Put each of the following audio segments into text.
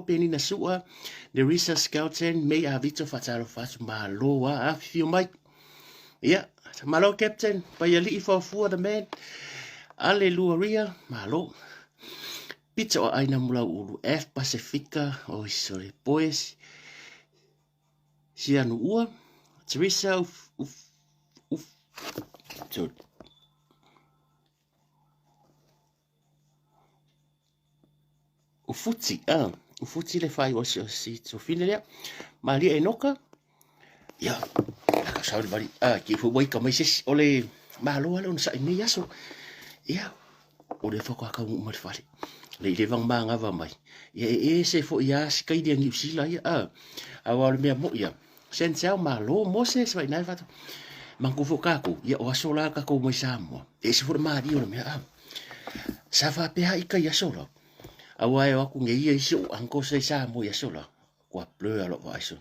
Penina Sua, Nerissa Skelton, May Avito faatalofa atu malo a afifio mai. Ia, malo Captain, Paialii Faofua the man. Aleluia, malo. Pita o Aina Mulauulu, F Pasifika, oh sorry, Boys, Sianuua, Teresa Uf, Uf, Uf, sorry. O Futi, ah, o Futi le whai o si o si tofine lea. Malia Enoka, ia, ka sau le mari, ah, ki fu wai ka mai sesi, o le malo ale ona sai nei aso. Ia, o le whakwa ka ngu mai whare. Le i le vang mā mai. Ia, e e se fo ia si kai lia New Zealand ia, ah, a wa le mea mo ia. Sensiao malo Moses vai nai fatu. Manku fo kākou, ia o aso la kākou mai Samoa. E se fo le māri o le mea, ah. Sa faapea i kai aso la. Aua e o aku nge ia isi o uncle sa i Samoa i aso la. Kua blur alo vaai so.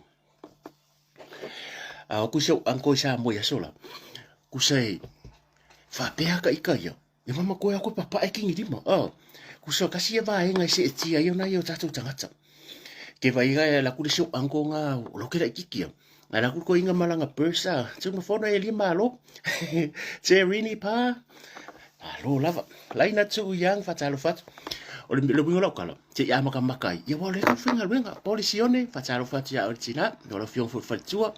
A o aku isi o uncle i Samoa i aso la. Kusa e faapea ka ika ia. E mama koe ako papa e kingi lima. Oh. Kusa kasi e vaenga i se e tia ia na ia o tātou tangata. Ke vai ga e la kule se o uncle ngā o loke la ikikia. Ngai la ko inga malanga pursa. Tu ma fono e lima alo. Te rini pa. Alo lava. Laina tu yang fatalo fatu. O le le wingo lau kala. Te ia maka makai. Ia wa le ka finga luenga. Polisione fatalo fatu ia o tina. No la fion fu fatua.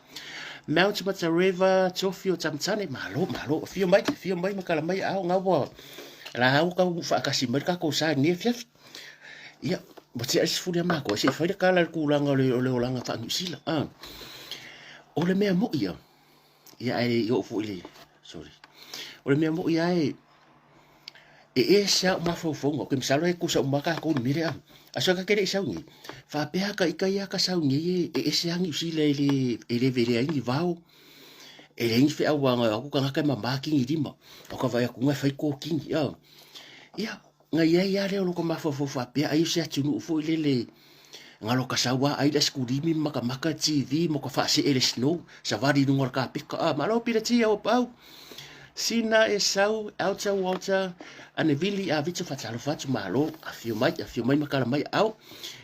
Mount Matareva, Tofio Tamtane, malo, malo, fio mai, fio mai, makala mai, ao ngā wa, la au kau whaakasi mai ka ko sa ni fiafi. Ia, mo te aisi fuli a mākou, se i whai le kala le kūlanga o le, o le olanga wha New Zealand. Ah. O le mea mo ia, ia ai i o fu i le, sorry. O le mea mo ia e, e e se au mawhauwhaunga, ke misalo e kusa umaka ko ni mire a. Aso ka kere i saungi. Whapea ka ika ia ka saungi e, e e se angi usila e le, e le vere ai ni vao. E le ingi whea wanga, aku ka ngaka e mamā kingi lima. Au ka vai aku ngai whai kō kingi. Ah. Ia, Ngai ai a lea o loko mafaufau faapea ai o se atunuu foi lele ngalo ka sau a ai le askulimi ma makamaka TV mo ka faasee le snow savali i luga o le kapeka a malo piratia o pau sina e sau Elta Walter Anevili a Vito fatalofa atu malo afio mai afio mai makala mai au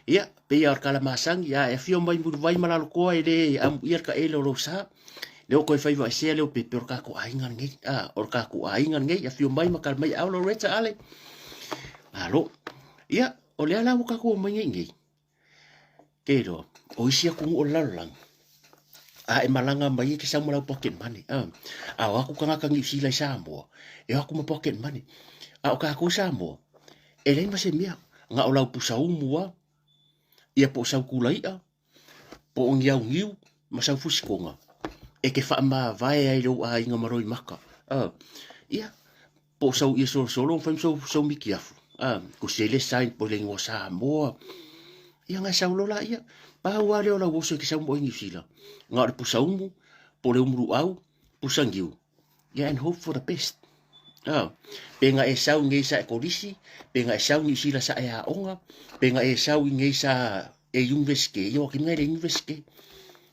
ia pei o le kala masangi a e afio mai muluvai ma lalokoa e le amuia le kaele o lou sa Le o koe faiva e sea leo pepe o le kākou ʻāina lenei. A, o le kākou ʻāina lenei, afio mai ma kala mai au Loretta Ale. Malo. Ia, o lea la ua kākou omai nei nei. Ke iloa, o isi atunuu o le lalolagi, a e malaga mai e ke sau ma lau pocket money. A, a o aku kangaka Niu Sila i Samoa, e o aku ma pocket money. A o kākou i Samoa, e leai ma se mea, na o lau pusa umu a, ia po o sau kula iʻa, Po o ni au niu ma sau fusikoga e ke faamavae ai lou aiga ma Loimaka. A, ia, po o sau ia solosolo ma fai ma sau, sau mikiafu. A, kusi ai le sign po le igoa Samoa. Ia ngai sau lola ia. Pau a lea o lau oso e ke sau mo i Niu Sila. Nga o le pusa umu, po le umu luau, pusa niu. Yeah, and hope for the best. Oh. Pe nga e sau ngei sa e kolisi, pe nga e sau Niu Sila sa e aoga, pe nga e sau i ngei sa e university, ia waki ngai le university.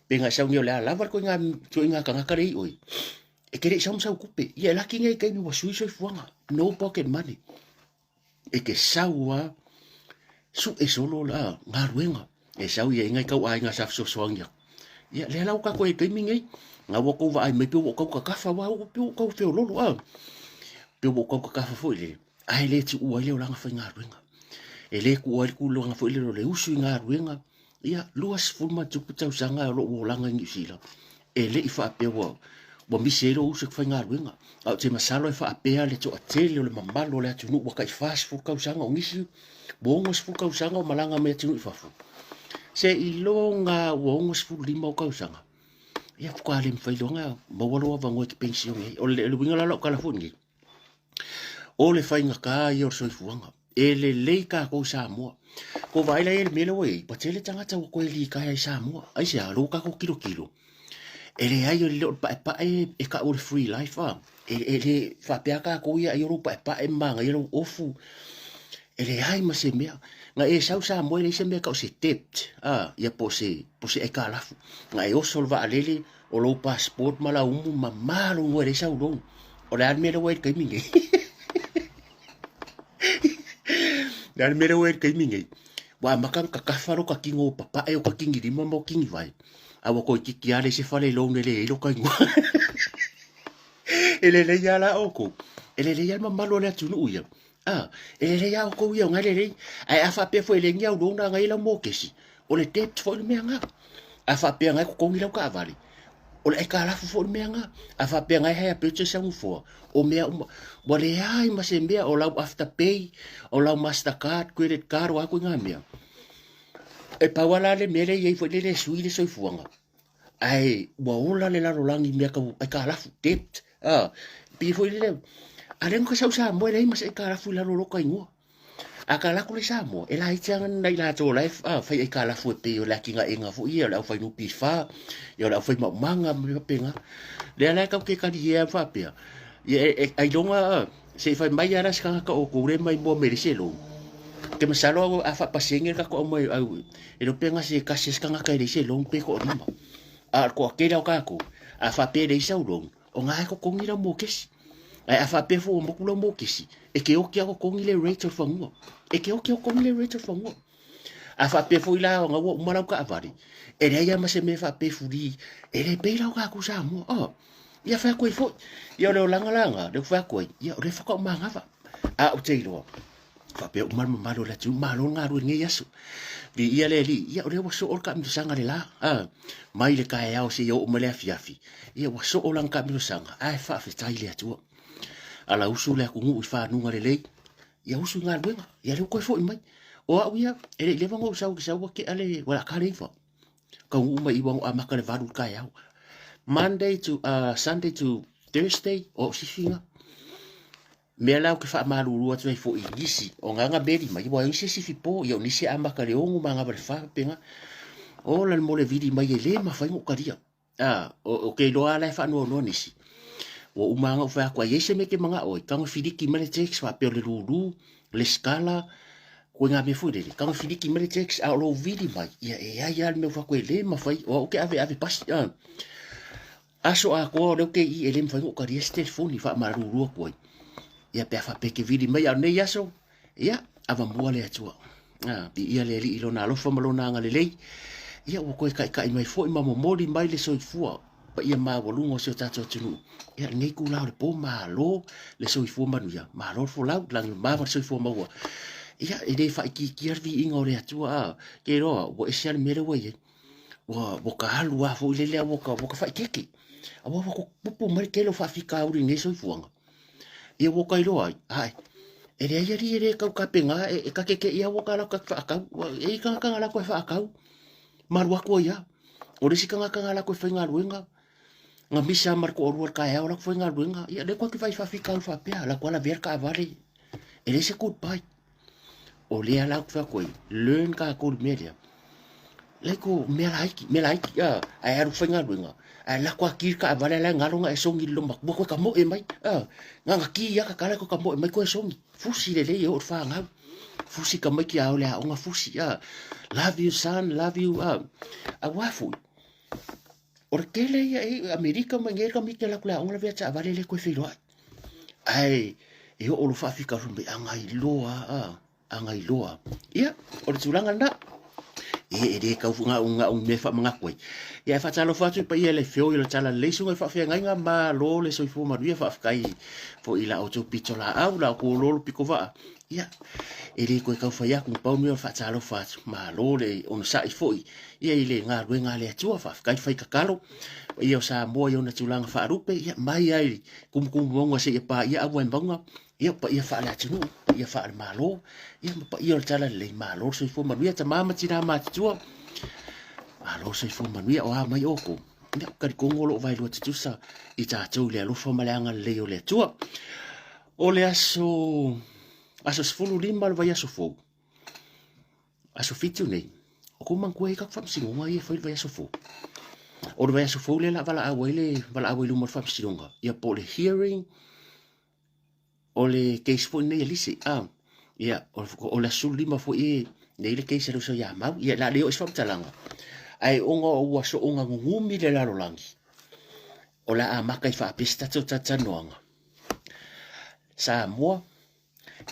Pe nga e sau ngei o le a lava ko nga ko nga kangaka le i oi. E kere i sau sau kupe. Ia e laki ngei kai wa sui soifuaga. No pocket money. E ke sau a su e solo la galuega. E sau ia ingai kau aiga sa fesoasoani aku. Ia lea la ua kākou i taimi nei, nga ua kou vaai mai pe ua kau kakafa wa pe ua kau feololo a. Pe ua kau kakafa foi le ae le tuua ai le olaga faigaluega. E le kuua ai le kulaga foi lele o le usu i galuega. Ia, 27 tausaga o lou olaga i Niu Sila, e le i faapea ua, ua misi ai lou uso i faigaluega. A ou te masalo e faapea le toatele o le mamalu o le atunuu ua tai 40 tausaga o nisi ua 60 tausaga o malaga mai atunuu i fafo. Se iloga ua 65 o tausaga, ia faatoa le mafai loa ona maua lou avanoa e te penisione ai. O le uiga la o lau tala foi lenei, O le faigata ia o le soifuaga. E lelei kākou i Samoa. Ko vaai la i le mea lea ua i ai, ua tele tagata ua toe litaea i Samoa. Aisea, lea ua kākou tilotilo, e leai o le le o le paepae e kau o le free life a. E, e le faapea kākou ia ai o lou paepae ma manaia lou ofu. E leai ma se mea. Na e sau Samoa e leai se mea e kau se debt, a, ia po se, po se aitalafu. Na e oso le vaalele, o lou passport ma lau umu mamā lou igoa e leai sau loan. O le a le mea lea ua i ai i le taimi nei? Le a le mea lea ua i ai i le taimi nei? Ua amata ona tatafa lo ta tino o papae o ta kini lima ma o kini vae. A ua toeitiiti lava leai se fale loan e leai lo ta igoa. E lelei lava la outou. E lelei lava le mamalu o le atunuu ia. A, e lelei lava outou ia o na e lelei. Ae a faapea foi e leai ni au loan a na i ai lau mokesi, o le debt foi le mea na. A faapea na e totogi lau taavale, o le aitalafu foi le mea na. A faapea na e hire purchase au nofoa, o mea uma, ua leai ma se mea o lau afterpay, o lau mastercard, credit card, o a ituaiga mea. E pau lava la le mea lea e i ai foi lele e sui le soifuaga, ae ua ola le lalolagi i mea tau aitalafu, debt, a, pei foi lele, a lea na sau i Samoa e leai ma se aitalafu i lalo o lota igoa. A ka alu atu la i Samoa, e laiti lava nai latou o la e fai aitalafu e pei o le atinaega foi ia o le aufai NPF, ia o le aufai maumaga ma mea faapena. Lea la e tatou te talie lava faapea, ia ailoga se i fai mai lava la se tagata o outou lea e maimoa mai le isi loan. Ou te masalo au a faapasene le tatou aumai au, e le iloa pe gase tasi lava se tagata e leai se loan pe toalima. A o le toatele lava o tatou, a faapea e leai sau loan, O na e totogi lau mokesi. Ae a faapea foi ua motu lau mokesi, e te oti lava totogi le rate o le fanua. E te oti lava totogi le rate o le fanua. A faapea foi la ona ua uma lau taavale, e leai lava ma se mea e faapea e free, e le pei la o tatou Samoa. Oh, ia fai atu ai foi. Ia o le olaga la lena, lea ua fai atu ai, ia o lea faatoa ou manava. A ou te iloa, faapea uma le mamalu o le atunuu, malo le galue i lenei aso. Viia le Alii, ia o lea ua soo le taamilosaga le la, a, mai le taeao seia oo mai le afiafi, ia ua soo lana taamilosaga, ae faafetai i le Atua. Ala usu le atunuu i fanuga lelei, ia usu i galuega, ia lea ua toe foi mai. O au ia, e le i leva ona ou sau i sau ua tea le, ua laka le 9. Taunuu mai i ua amata le 8 i le taeao. Monday to, Sunday to Thursday, o au sifiga. Mea la ou te faamalulu atu ai foi i nisi o gaga meli mai, aua e isi e sifi po, ia o nisi e amata i le 6 ma agava i le 4 faapena. Ola le mole vili mai e le mafai ona ou talia. A, o, o ke iloa la e faanoanoa nisi. Ua uma lava ona ou fai atu, a i ai se mea e te manao ai, tago e filiki mai le text faapea o le lulu, le skala, koe ngā mea foi lele, tago e filiki mai le text, a o lou vili mai, ia e ai lava le mea ua fai atu e le mafai, o au ou te aveave pasi, a. Aso atoa o lea ou te i e le mafai ona ou talia se telefoni faamalulu atu ai. Ia pe a faapea e te vili mai a o lenei aso, ia, avamua le Atua. A, viia le Alii i lona alofa ma lona agalelei. Ia ua toe taitai mai foi ma momoli mai le soifua paia maualuga o si o tatou atunuu. Ia lenei itula o le po, malo le soifua manuia, malo le folau, lagi mama le soifua maua. Ia, e le faaitiitia le viiga o le Atua, a, ke iloa, ua ese lava le mea lea ua i ai. Ua, ua ka alu lava foi lele a ua ka, ua ka faaeteete. Aua ua tupu mai le tele o faafitauli i lenei soifuaga. Ia ua ka iloa ai, ae, e leai alii e le tau tapena, e, e ta te te'i lava ua ta latou faatau. E i ai tagata na latou e faatau, ma alu atu ai lava. O le isi tagata na latou e faigaluega, na misa ma le toalua i le taeao latou faigaluega. Ia lea ua te vaai i faafitauli faapea, latou lava lavea le taavale, e leai se goodbye. O lea la ou te fai atu ai, learn tatou i le mea lea. Like o mea laiti, mea laiti, a, ae alu faigaluega, ae lako a ki le taavale la e galo na e sogi i le lomatua koe tamoe mai, a, na ona ki lava tatala toe tamoe mai toe sogi. Fusi lelei e oo i le fanau. Fusi tamaiti a o le aoga fusi, a, love you son, love you, a. Aua foi, o le tele ia e Amerika ma i nei tamaiti e alu atu i le aoga lavea taavale le toe feiloai. Ae e oo loa faafitauli mai, a gailoa a, a gailoa. Ia, o le tulaga lena. E, e le tau gau gau mea faamanatu ai. Ia, e faatalofa atu i paia le feoi o le Talalelei, susuga i faafeagaiga, malo le soifua manuia, faafetai foi i la outou pitolaau, la outou oloolo pitovaa. Ia, e le toe tau fai atu, pau mea o le faatalofa atu, malo le onosai foi, ia i le galuega a le Atua, faafetai le fai tatalo, paia o Samoa i ona tulaga faalupe, ia mai lava i tumutumu mauga seia paia auaemauga, ia paia faale-atunuu, paia faale-Malo, ia ma paia o le Talalelei, malo le soifua manuia, tama ma tina matutua, malo le soifua manuia, o a mai outou, ia, talitonu o lo o vaelua tutusa i tatou i le alofa ma le agalelei o le Atua. O le aso, aso 15 o le vaiaso fou, aso 7 nei, o kou manatua e i ai tatou faamasinoga ia e fai i le vaiaso fou. O le vaiaso fou lea o le a valaau ai le valaau ai i luma o le faamasinoga, ia po o le hearing, o le case foi lenei a Lise, a, ia, o le aso 15 foi e nei le case a le uso ia Mau, ia, o le a le oo i se faamatalaga, ae ona ua soona gugumi le lalolagi, o le a amata ai faapea se tatou talatalanoaga. Samoa,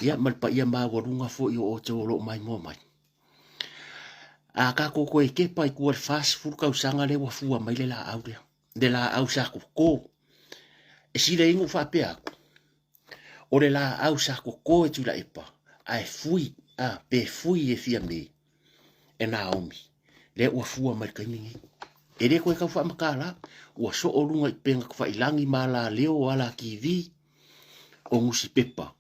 ia ma le paia maualuga foi o outou o lo o maimoa mai. A kākou koe kepa i kua le 40 tausaga lea ua fua mai le laau lea, le laau sa koko. E sila ingo faapea atu, o le laau sa koko e Tuilaepa, ae fui, a, pe fui e Fiame, e Naomi, lea ua fua mai le taimi nei. E le koe tau faamatala, ua soo luga i pega tafailagi ma alaleo o ala TV, o nusipepa.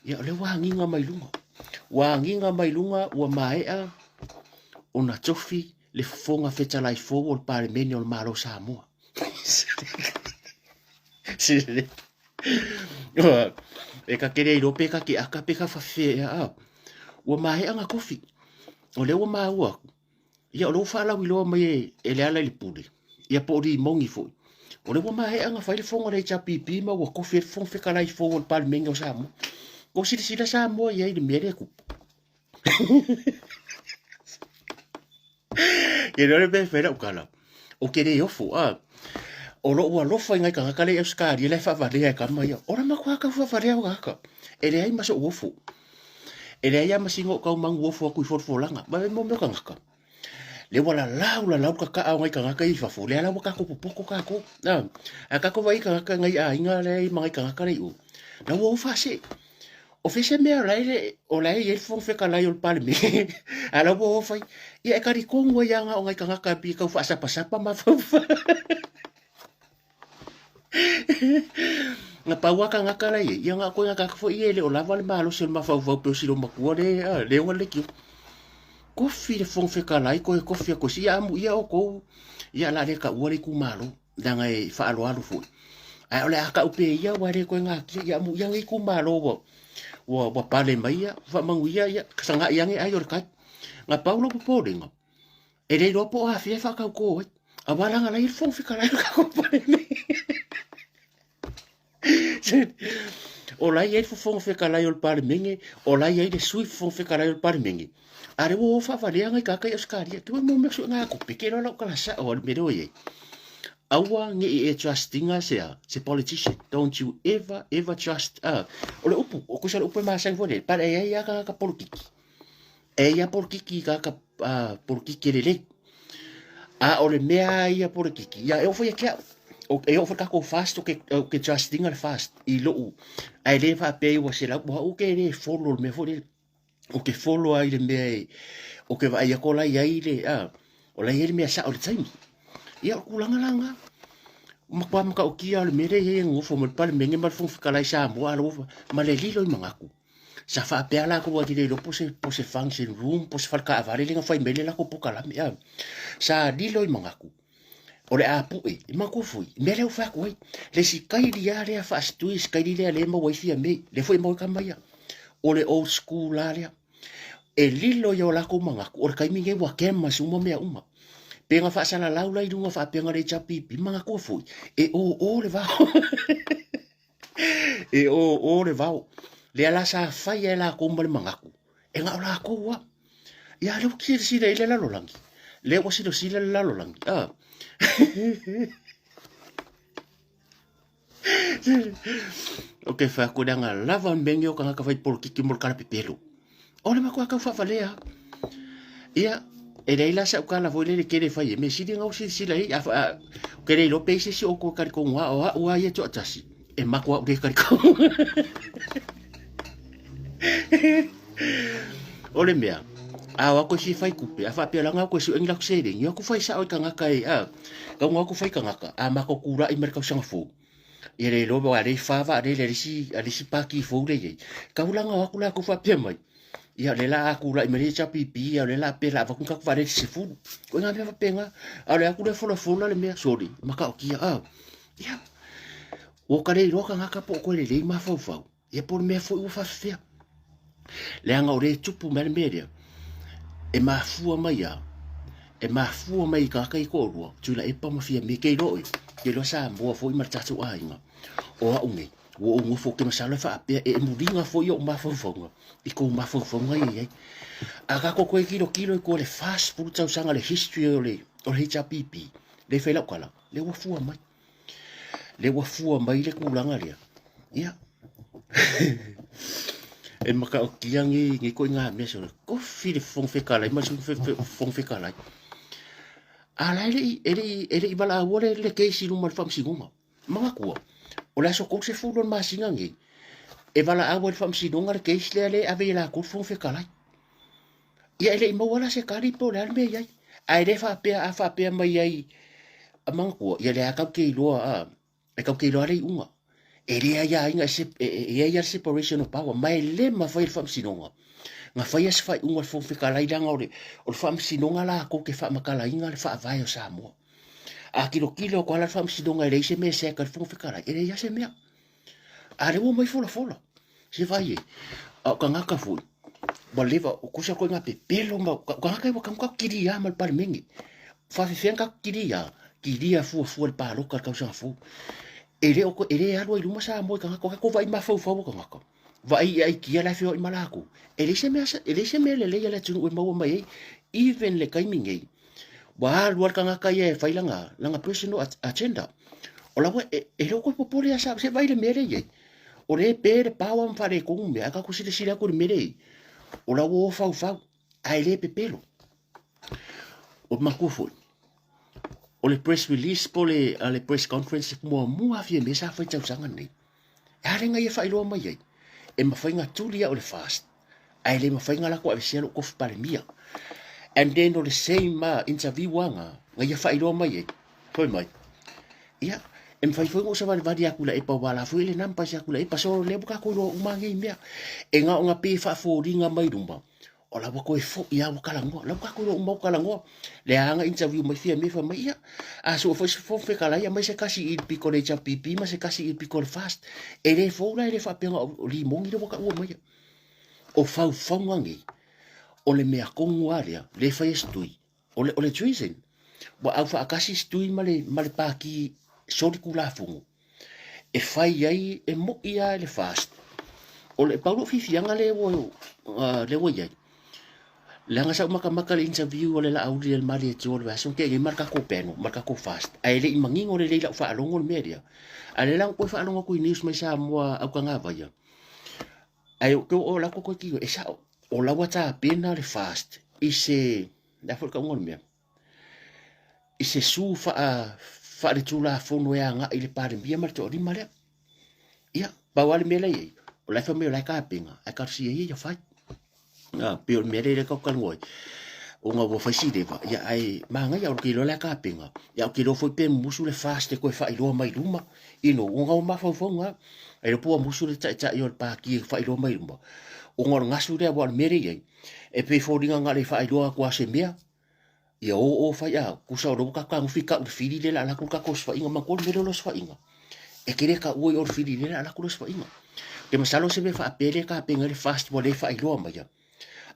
Ia, o lea ua agiga mai luga. Ua agiga mai luga, ua maea ona tofi le fofoga fetalai fou o le Palemene o le Malo o Samoa. E ka kere iloa pe ka ke aka pe ka whawhea a. Ua maea nga tofi. O lea ua maua aku. Ia o lea ua faalauiloa mai e, e le ala i le pule, ia po o limogi foi. O lea ua maea na fai le fono a le HRPP ma ua tofi ai le Fofoga Fetalai fou o le Palemene o Samoa. Kou silasila Samoa i ai i le mea lea e tupu. Ke le mea e fai lau tala, o ke le ofo, a. O lou alofa i nai tagata lea i Ausetalia la e faavalea e tama ia. O le matua tau faavalea o tagata. E leai ma sou ofo. E leai lava ma sina o tau manu ofo atu i folafolaga. Ma e mo mea o tagata. Le ua lalau lalau le kaka'a o nai tagata ia i fafo, lea la ua tatou popoto tatou. A, a tatou vaai i tagata nai aiga lea i ma nai tagata lea i o, la ua o faasee. O fea se mea o la e le, o la e i ai le Fofoga Fetalai o le Palemene, a la ua o fai. Ia e talitonu ai lava na o nai tagata e pei e tau faasapasapa mafaufau. Na pau lava tagata la e i ai, ia na o koe tagata foi ia e le o lava le malosi o le mafaufau pei o si loomatua le, a, le ona leitio. Kofi le Fofoga Fetalai, koe kofi atu e si, ia amuia outou, ia o le a le taua le itumalo, leaga e faaaloalo foi. Ae o le a tau pea ia ua le toe natia, ia amuia lenei itumalo ua, ua, ua pale mai ia, faamanuia ia, sagai ane ai o le tai. Na pau lou popolega, E le iloa po o afea e faatautō ai. Aua leaga la e i ai le Fofoga Fetalai o le tatou Palemene. O la e i ai le Fofoga Fetalai o le Palemene, o la e i ai le Sui Fofoga Fetalai o le Palemene. A lea ua o faavalea nai tagata i Ausetalia. Ke mo mea suega tupe, ke iloa lau tala sao a le mea lea ua i ai. Aua ne i e trust inga se a, se politician. Don't you ever, ever trust. O le upu, o kusa le upu e masani foi le, pale e ai a tagata polokiki. E ia polokiki ka ka polokiki lelei. A o le mea ia polokiki, ia e oo foi ia te au. O, e oo foi tatou fast o ke, o ke trust inga le fast i lou. Ae le faapea ua se lau, ua ou ke le follow le mea foi lele. O ke follow ai le mea e, o ke vaai atu o la i ai le, a, o la i ai le mea sao i le taimi. Ia, o tulaga la na. Matua matautia o le mea lea e i ai e nonofo mai le Palemene ma le Fofoga Fetalai Samoa, alofa, ma le lilo i manatu. Sa faapea latou ua le iloa po se, po se function room, po se fale taavale lea na fai mai ai le latou polokalame. A. Sa lilo i manatu, o le a pue, e manatua foi, mea lea ua fai atu ai, le sikaili lava lea faasitui, sikaili lea lea e maua ai Fiame, lea foi e maua ai tama ia. O le old school lava lea. E lilo i o latou manatu, o le taimi lenei ua cameras uma mea uma. Pe na faasalalau la i luga faapea na le HRPP, manatua foi, e o o le vao. E o o le vao. Lea la sa fai ai lakou ma le manatu, e na o lakou a. Ia lea ua silasila i le lalolagi. Lea ua silasila le lalolagi. Ah. O ke whai atu leaga lava menge o kangaka whai polokiki mo le kala pepelo. O le matua kau whawhalea. Ia, e leai la sau kala foi lele kele whai e me sili ngau silasila i, a, a, ke le ilo pe se si o ko karikonga o a ua ia tuatasi. E matua u le karikonga. O le mea, a o aku e fia fai kupe, a faapea langa aku e sue ni laku seleni, o aku fai sao i kangaka e, a, kaunga aku fai kangaka, a mako kula'i ma le tausaga fou. Ia le iloa a le fa vaa le le isi a le isi paki fou le iai. Kau langa o aku lakou faapea mai, ia le la a kula'i mai le HRPP, ia le la pe la avatu ni tatou vaalele se sefulu. Ko ina mea faapena, a o le aku lea folafola le mea, sole, matautia, a, ia, ua ka le iloa kangaka po o koe lelei mafaufau. Ia po o le mea foi ua faafefea. Leaga o lea e tupu mai le mea lea, e mafua mai a, e mafua mai i tagata ia toalua, Tuilaepa ma Fiame, ke iloa oe, ke iloa Samoa foi ma le tatou aiga. O au nei, ua ou nofo ou te masalo e faapea e muliga foi ou mafaufauga i kou mafaufauga ia i ai. A tatou toe tilotilo i tua i le 40 tausaga le history o le, o le HRPP, lea e fai lau tala, lea ua fua mai. Lea ua fua mai le tulaga lea. Ia. E makaʻokia nei nei koʻi ngā mea so kofi le Fofoga Fetalai ma le Sui Fofoga Fetalai. A la e le i e le i e le i valaua le le case i luma o le Faamasinoga. Manatua, o le aso 30 o le masina nei, e valaau ai le Faamasinoga le case lea lea e ave i latou le Fofoga Fetalai. Ia e le i maua la se tali po o le a le mea e i ai. Ae le faapea a faapea mai ai a manatua, ia lea tatou te iloa a e tatou te iloa le iuga. E le aiaina e, e, e i ai le separation of power, ma e le mafai e le faamasinoga na faia se faaiuga a le Fofoga Fetalai leaga o le, o le faamasinoga latou te faamatalaina le faavae o Samoa. A tilotilo atu lava la le faamasinoga e leai se mea e seka i le Fofoga Fetalai, e leai lava se mea. A lea ua omai folafola. Se vaai e, a o tagata foi, ua leva, o kusa koe ngā pepelo ma, o tagata e ua tagu kilia ma le palemene. Whawhewhea ka kilia, kilia fua fua le pāloka le kausaga fou. E le, o, e le alu ai luma sa moe tagata, o kako vai mafaufau o tagata. Vai i ai kia la whio i malaku. E le se mea, e le se mea le leia le atunu e maua mai ei, even le kaimi nei. Ua alu a le tagata ia e fai lana, lana personal agenda. O la ua, e, e le o koe popole a sa, se vai le mea le iai. O le pe le paoa ma faaletonu mea, ae tatou silasila atu i le mea lea i ai, o la ua o faufau, ae le pepelo. O le matua foi, o le press release po o le, a le press conference muamua lava Fiamē sa fai i le tausaga lenei. E a le na ia faailoa mai ai, e mafai ona tuli au i le FAST, ae le mafai ona latou aveesea lou tofi Palemia. And then o le same interview lava na, na ia faailoa mai ai, fai mai, ia, e mafai foi ona ou savalivali atu i Laepa aua o la foi e le na ma paese atu i Laepa. So o lea ua tatou iloa uma lava nei mea. E na ona pei e faafoliga mai luma, o la ua toe foi lava ua talanoa. La ua tatou iloa uma ua talanoa. Lea lava na interview mai Fiamē fai mai, ia, a sue foi se Fofoga Fetalai aumai se tasi i le pito o le HRPP ma se tasi i le pito o le FAST. E le fou la, e le faapea o limoni lea ua taua maia. O faufauga nei, o le mea tonu lava lea, lea e fai e se tui, o le, o le treason. Ua aufaatasi se tui ma le, ma le pati soli Tulafono e fai ai, e moʻi lava i le FAST. O le pau lou fiafiaga lea ua, lea ua i ai, leaga sa ou matamata i le interview a le Laauli a le Malietoa o le vaiaso na tea nei ma le tatou panel, ma le tatou FAST, ae le i manino lelei i lau faalogo le mea lea. A o lea la na toe faalogo atu i news mai Samoa autagavaia, ae ou te oo la atu toe e sao, o la ua tapena le FAST i se, le a foi le tauga o le mea, i se su faa, faaletulafono e agai i le Palemia ma le toalima lea. Ia, pau lava le mea la e i ai, o la e fai mai o la e tapena, ae talosia ia ia fai. Ah, pei o le mea lea lea tatou talanoa ai, ona ua fai si leva, ia ae manaia o ke iloa la e tapena, ia ou te iloa foi pe musu le FAST e toe faailoa mai luma, you know, ona o mafaufauga, e iloa po ua musu le taitai o le pati e faailoa mai luma, ona o le gasu lea, aua o le mea lea e i ai, e pei e foliga na o le faailoa atu lava o se mea, ia o o fai a, kusa o lea ua tatou tagofi tau i le fili lea o le a alu atu le tatou osofaiga, manatua le mea lea o le osofaiga, e te le taua i o le fili lea o le a alu atu le osofaiga. Ou te masalo o se mea faapea lea e tapena ai le FAST ua le faailoa maia,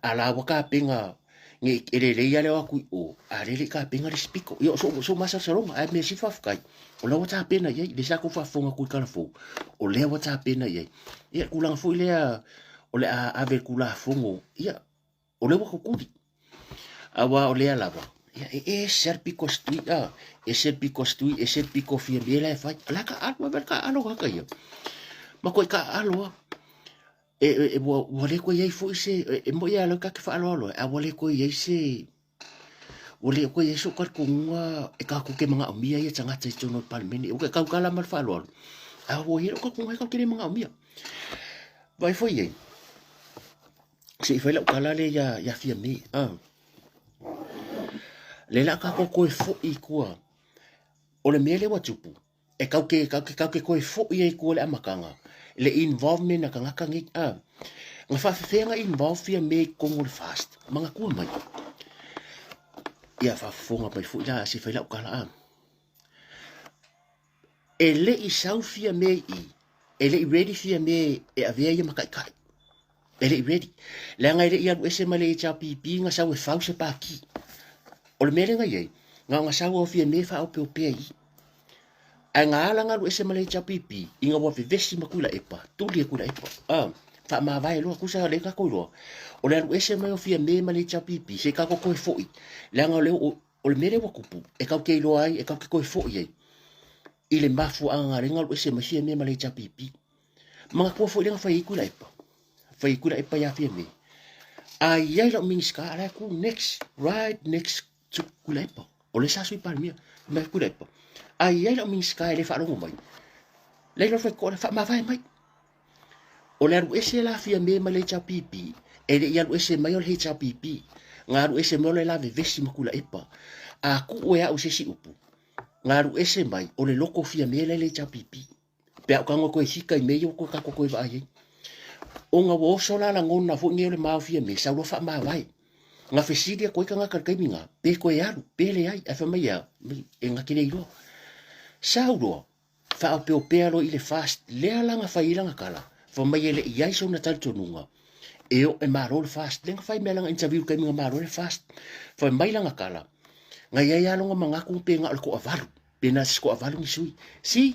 a la ua tapena nei e lelei lava le o atu i o, a lea e le i tapena le isi pito. Ia o sou masalosaloga, ae mea sili faafetai, o la ua tapena i ai, lea sa tou faafofoga atu i le tala fou, o lea ua tapena i ai. Ia, le tulaga foi lea o le a ave i le Tulafono, ia, o lea ua kukuli. Aua o lea lava, ia e ese lava le piko a se tui, a, ese le piko a se tui, ese le piko a Fiamē la e fai. O le a taaalo, ave le taaalo tagata ia. Matuai taaalo lava. E, e, e, ua, ua le toe i ai foi se, e, e moni lava ta te faaaloalo ai, ae ua le toe i ai se, ua le toe i ai sou talitonuga e tatou te manaomia ia tagata i totonu o le Palemene. Ua tautala ma le faaaloalo, ae ua i ai lou talitonuga e tatou te le manaomia. Vaai foi i ai, se i fai lau tala lea ia, ia Fiamē. Ah. Lea la tatou toe foi i tua. O le mea lea ua tupu, e kau ke, kau ke, kau ke toe foi ai i tua le amataga, le involvement a tagata nei. Ah. Na faafefea na involve Fiamē i totonu o le FAST. Manatua mai. Ia faafofoga mai foi la se i fai lau tala. Ah. E le i sau Fiamē i i, e le i ready Fiamē e avea ia ma taitai. E le i ready. Leaga e le i alu ese mai le HRPP na sau e fau se pākī. O le mea lea na i ai, na ona sau lava o Fiamē faaopeopea i i. Ae na ala na alu ese mai le HRPP, ina ua vevesi ma Tuilaepa, tuli e Tuilaepa. Ah, faamavae loa, tusa lea tatou iloa. O le alu ese mai o Fiamē mai le HRPP, se i tatou toe foi. Leaga o le, o le mea lea ua tupu, e tatou te iloa ai, e tatou te toe foi ai i le mafuaaga lea na alu ese mai Fiamē ma le HRPP. Manatua foi lea na fai ai Tuilaepa. Fai Tuilaepa ia Fiame. A i ai lau Minisita, a la e tu next, right next to Tuilaepa. O le sa sui Palemia, mai Tuilaepa. A i ai lau Minisita e le faalogo mai, le iloa fai koa, faamavae mai. O le alu ese la Fiame mai le HRPP, e le i alu ese mai o le HRPP. Nga alu ese mai o le la vevesi ma Tuilaepa. A tuu e au se isi upu, nga alu ese mai o le loko o Fiame la i le HRPP. Pe a o tago toe fika i mea ia ua toe tatou toe vaai ai. Ona ua oso la lagona foi nei o le maofia me sau loa faamavae. Na fesili atu ai tagata i le taimi na, pe toe alu, pe leai, ae fai mai e a? E na te le iloa. Sau loa, faaopeopea loa i le FAST, lea la na fai ai lana tala, fai mai e le i ai sona talitonuga e oo e malo le FAST. Lea na fai mai lana interview i le taimi na malo ai le FAST. Fai mai lana tala, na i ai lava lona manatu pe na o le toavalu. Pe na se toavalu ni sui. Si,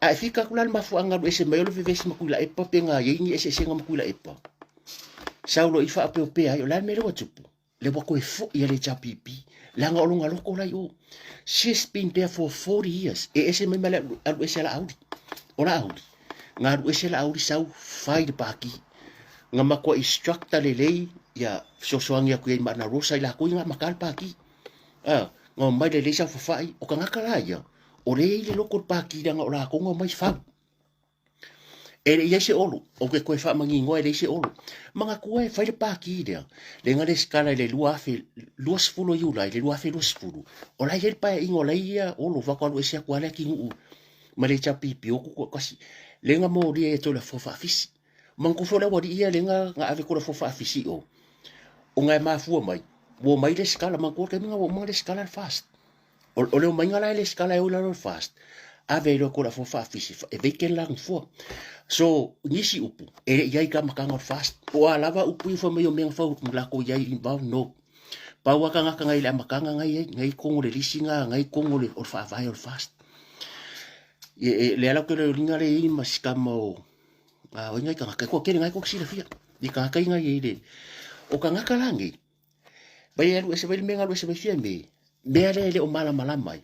a e fika atu la le mafuaaga alu ese mai o le vevesi ma Tuilaepa pe na i ai ni eseesega ma Tuilaepa. Sau loa i faaopeopea ai, o le a le mea lea ua tupu? Lea ua toe foi a le HRPP, leaga o lona loto la i o. She's been there for 40 years. E ese mai ma le alu ese a Laauli. O Laauli, na alu ese Laauli sau fai le pākī. Na matua instructor lelei ia fesoasoani atu i ai ma Ana Rosa i latou i na amata le pākī. A, na omai lelei saofafai, o tagata la ia, o lea e i le loko o le pākī leaga o latou na omai fau. E le i ai se olo, ou te toe faamaninoa e leai se olo. Manatua e fai le pākī lea, lea na resitala i le 2020 o Iulai i le 2020, o la e i ai le paeaiga o la e i ai Olo, faatoa alu ese atu lava le atunuu mai le HRPP o Tutoatasi, lea na molia ai e Toleafoa Faafisi. Manatua foi le aualii ia lea na ave Toleafoa Faafisi i o, ona e mafua mai, ua omai resitala, manatua le taimi lena ua uma ona resitala le FAST. O le omaiga la e resitala e o i lalo o le FAST, ave ai loa Toleafoa Faafisi e vacant la nofoa. So, nisi upu, e le i ai i ka amataga o le FAST. Po o a lava upu ia fai mai o mea na fau latou i ai involved, no. Pau lava tagata na i le amataga na i ai, na i totonu o le lisi na, na i totonu o le faavae o le FAST. E, lea la ou te iloiloina lea i ai ma si tama o, a o ai nai tagata, e toatele na e tou te silafia, i tagata ia na i ai le, o tagata la nei, vai e alu ese vai le mea na alu ese vai Fiame, mea lea e le o malamalama ai,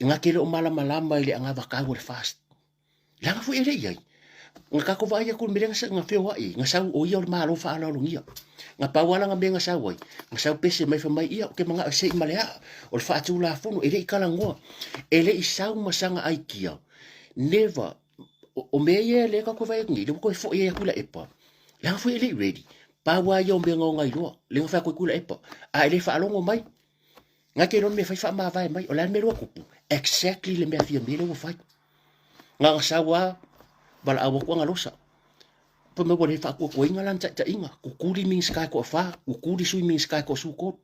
na te le o malamalama i le anavatau o le FAST. Leaga foi e le i ai. Na tatou vaai atu i le mea lea na feoai, na sau o ia o le Malo faaaloalogia. Na pau lava lana mea na sau ai, na sau pese mai fai mai, ia ou te manao e sei ma le aa, o le faatulafono, e le i talanoa, e le i sau ma sana aikia, never. O mea ia lea tatou te vaai atu nei, lea ua toe foi ai atu i Tuilaepa, leaga foi e le i ready. Pau lava ia o mea na ona iloa, lea na fai atu ai Tuilaepa, a e le faalogo mai, na te iloa le mea e fai faamavae mai, o le a le mea lea ua tupu? Exactly le mea fia mea lea ua fai. Na ona sau lava, valaau atu Agalosa, fai mai ua le faatuatuaina lana taitaiga, kukuli Minisita e toafa, kukuli Sui Minisita e toasefulutolu.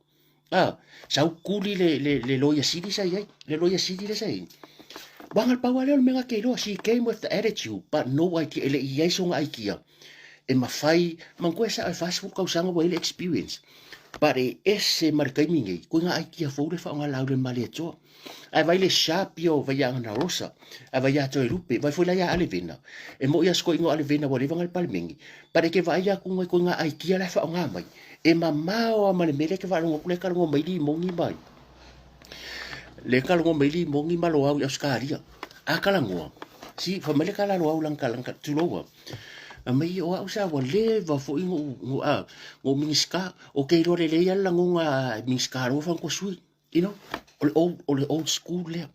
A, sau kuli le, le, le loia sili sa i ai, le loia sili lea sa i ai. Uaga le pau lava lea o le mea na te iloa, she came with the attitude, but no idea, e le i i ai sona aikia e mafai, manatua e sao e 40 tausaga ua i ai le experience, but e ese ma le taimi nei, koe nga aikia fou le faaaoga lau le Malietoa. Ae vai le sharp ia o Vaiaga Rosa, ae vai ia Toelupe, vai foi la ia Alevena. E moi a sikoiga o Alevena ua leva na le Palemene, but e te vaai atu ngai koe nga aikia la e faaaoga mai, e mamao lava ma le mea lea e te faalogo atu lea e talanoa mai Limoni mai, lea e talanoa mai Limoni ma Loau i Ausetalia. A talanoa, si, fai mai le tala a Loau lana tala, tulou a, fai mai o au sa ua leva foi na ou, na ou Minisita, ou te iloa lelei lava le lagona a Minisita loa fa na toe sui. You know, o le old, o le old school lea.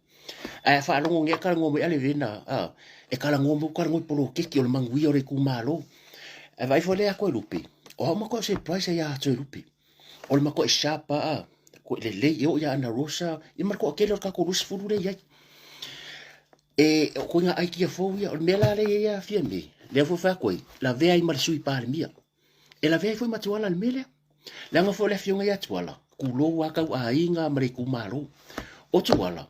Ae a faalogo nei a talanoa mai Alevena, a, e talanoa mai ua talanoa i poloketi o le manuia o le itumalo. Ae vaai foi lea ia Toelupe, o au matua surprise ai ia Toelupe. O le matua sharp lava, a, koe lelei, e oo ia Ana Rosa, ia ma le toatele o le tatou 20 lea e i ai. E, o koe ngā aikia fou ia, o le mea la lea e i ai a Fiame, lea foi fai atu ai, lavea ai ma le Sui Palemia. E lavea ai foi ma Tuala i le mea lea. Leaga foi o le afioga ia Tuala, kulou lava tau aiga ma le itumalo. O Tuala,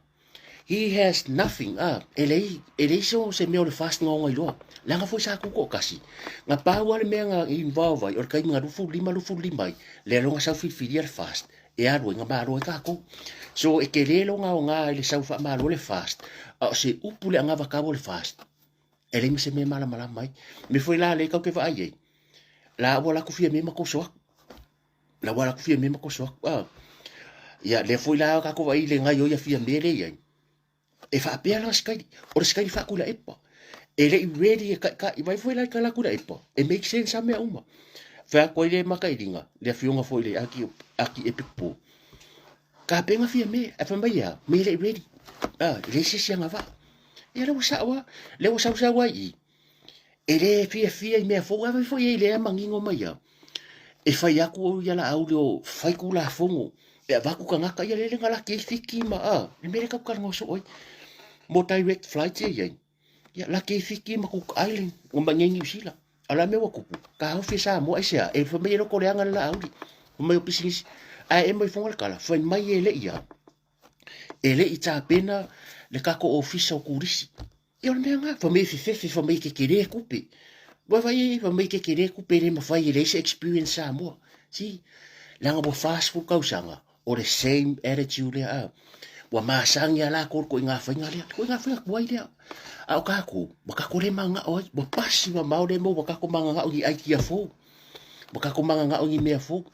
he has nothing, ah, e leai, e leai so se mea o le FAST na ona iloa. Leaga foi sa tutoatasi. Na pau lava le mea na involve ai, o le taimi na 25, 25 ai, lea loa na sau filifilia le FAST, e alu ai, na malo ai tatou. So e tele lona aoga i le sau faamalo le FAST, a o se upu le anavatau o le FAST, e leai ma se mea e malamalama ai. O mea foi la lea tatou te vaai ai, la ua latou fia mea ma toso atu. La ua latou fia mea ma toso atu. Ah. Ia, lea foi la tatou vaai i le gaoioi a Fiame lea e i ai, e faapea lana sikaili, o le sikaili faa-Tuilaepa. E le i ready e kaikai, vai foi la i kala kula epa. E make sense a mea uma. Fai atu ai le makailiga, le afioga foi le aki, aki epic po. Ka penga fia me, a fai mai ia, me le i ready. Ah, e le se si agavaa. Ia le ua sao a, le ua sausau ai i. E le fiafia i mea fou, a fai foi e le manino mai ia. E fai atu au ia Laauli o fai Tulafono e avatu tagata ia lele na laki ai Fiti ma a, le mea lea tatou talanoa soo ai. Mo direct flights ia i ai. Ia laki ai Fiti ma Cook Island ma inei Niu Sila. A o le a mea ua tupu? Taofi e Samoa aisea? E fai mai e loko leaga le Laauli. Fai mai o pisinisi. Ae e mai fofoga le tala, fai mai e le i a. E le i tapena le tatou ofisa o turisi. Ia o le mea lena, fai mai e fefefe, fai mai e tetele tupe. Ua vaai ai, fai mai e tetele tupe e le mafai e leai se experience Samoa. See, leaga ua 40 tausaga, o le same attitude lea a. Ua masani lava latou i le ituaiga faiga lea, le ituaiga faiga tuai lea. A o tatou, ua tatou le mananao ai, ua pasi mamao lea mea ua tatou mananao i ni idea fou. Ua tatou mananao i ni mea fou.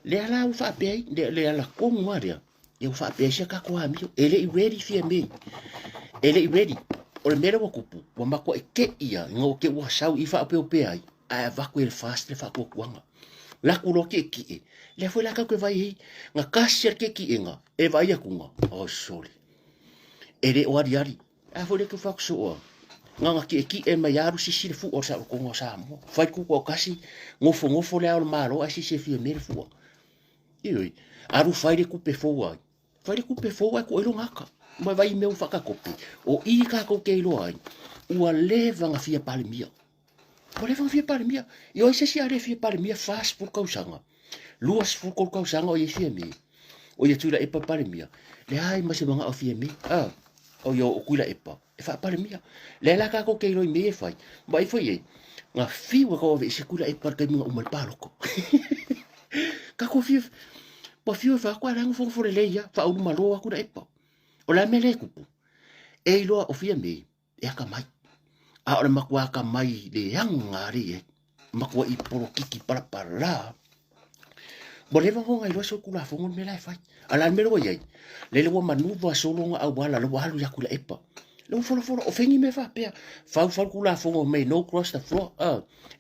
Lea la ua faapea ai, le ala tonu lava lea, Ia ua faapea ai si a tatou amio. E le i ready Fiamē. E le i ready. O le mea lea ua tupu, ua matuai te i ia, ina ua te ua sau i faaopeopea ai, ae avatu i le FAST le faatuatuaga. Laku loa tietie. Lea foi la tatou te vaai ai, na tasi a le tietiega, e vaai atu na, oh sole. E le o aliali. A foi lea ke fai atu soo a. Na ona tietie mai alu sisi le fua o le saolotoga o Samoa. Fai kuku o kasi, nofonofo le ao o le Malo ae sisi e Fiamē le fua. Ioe, alu fai le tupe fou ai. Fai le tupe fou ae tuu ai lona aka. Ma vai mea ua faakatope. O i kākou ke iloa ai, ua leva na fia Palemia. Ua leva na fia Palemia. I o ai se isi a le fia Palemia 40 tausaga. 23 tausaga o ia Fiamē. O ia Tuilaepa Palemia. Leai ma se manao Fiamē. Ah, o ia o Tuilaepa. E faapalemia. Lea la kākou ke iloa i mea ia e fai. Vaai foi e, na fiu e kau aveese Tuilaepa i le taimi na uma ai le palota. Kākou fiu, ua fiu e fai atu, a la e nofonofo lelei lava, faaulumalo lava Tuilaepa. O le a le mea lea e tupu? E iloa o Fiamē, e atamai. A o le matua atamai leaga lea e i ai. Matuai polokiki palapala. Ua leva ona iloa solitulafono le mea la e fai. A o le a le mea lea ua i ai? Lele ua manuva solo ona auala, lea ua alu ia Tuilaepa. Lea ua folafolafola, o fea ni mea faapea? Fau fau le Tulafono may no cross the floor,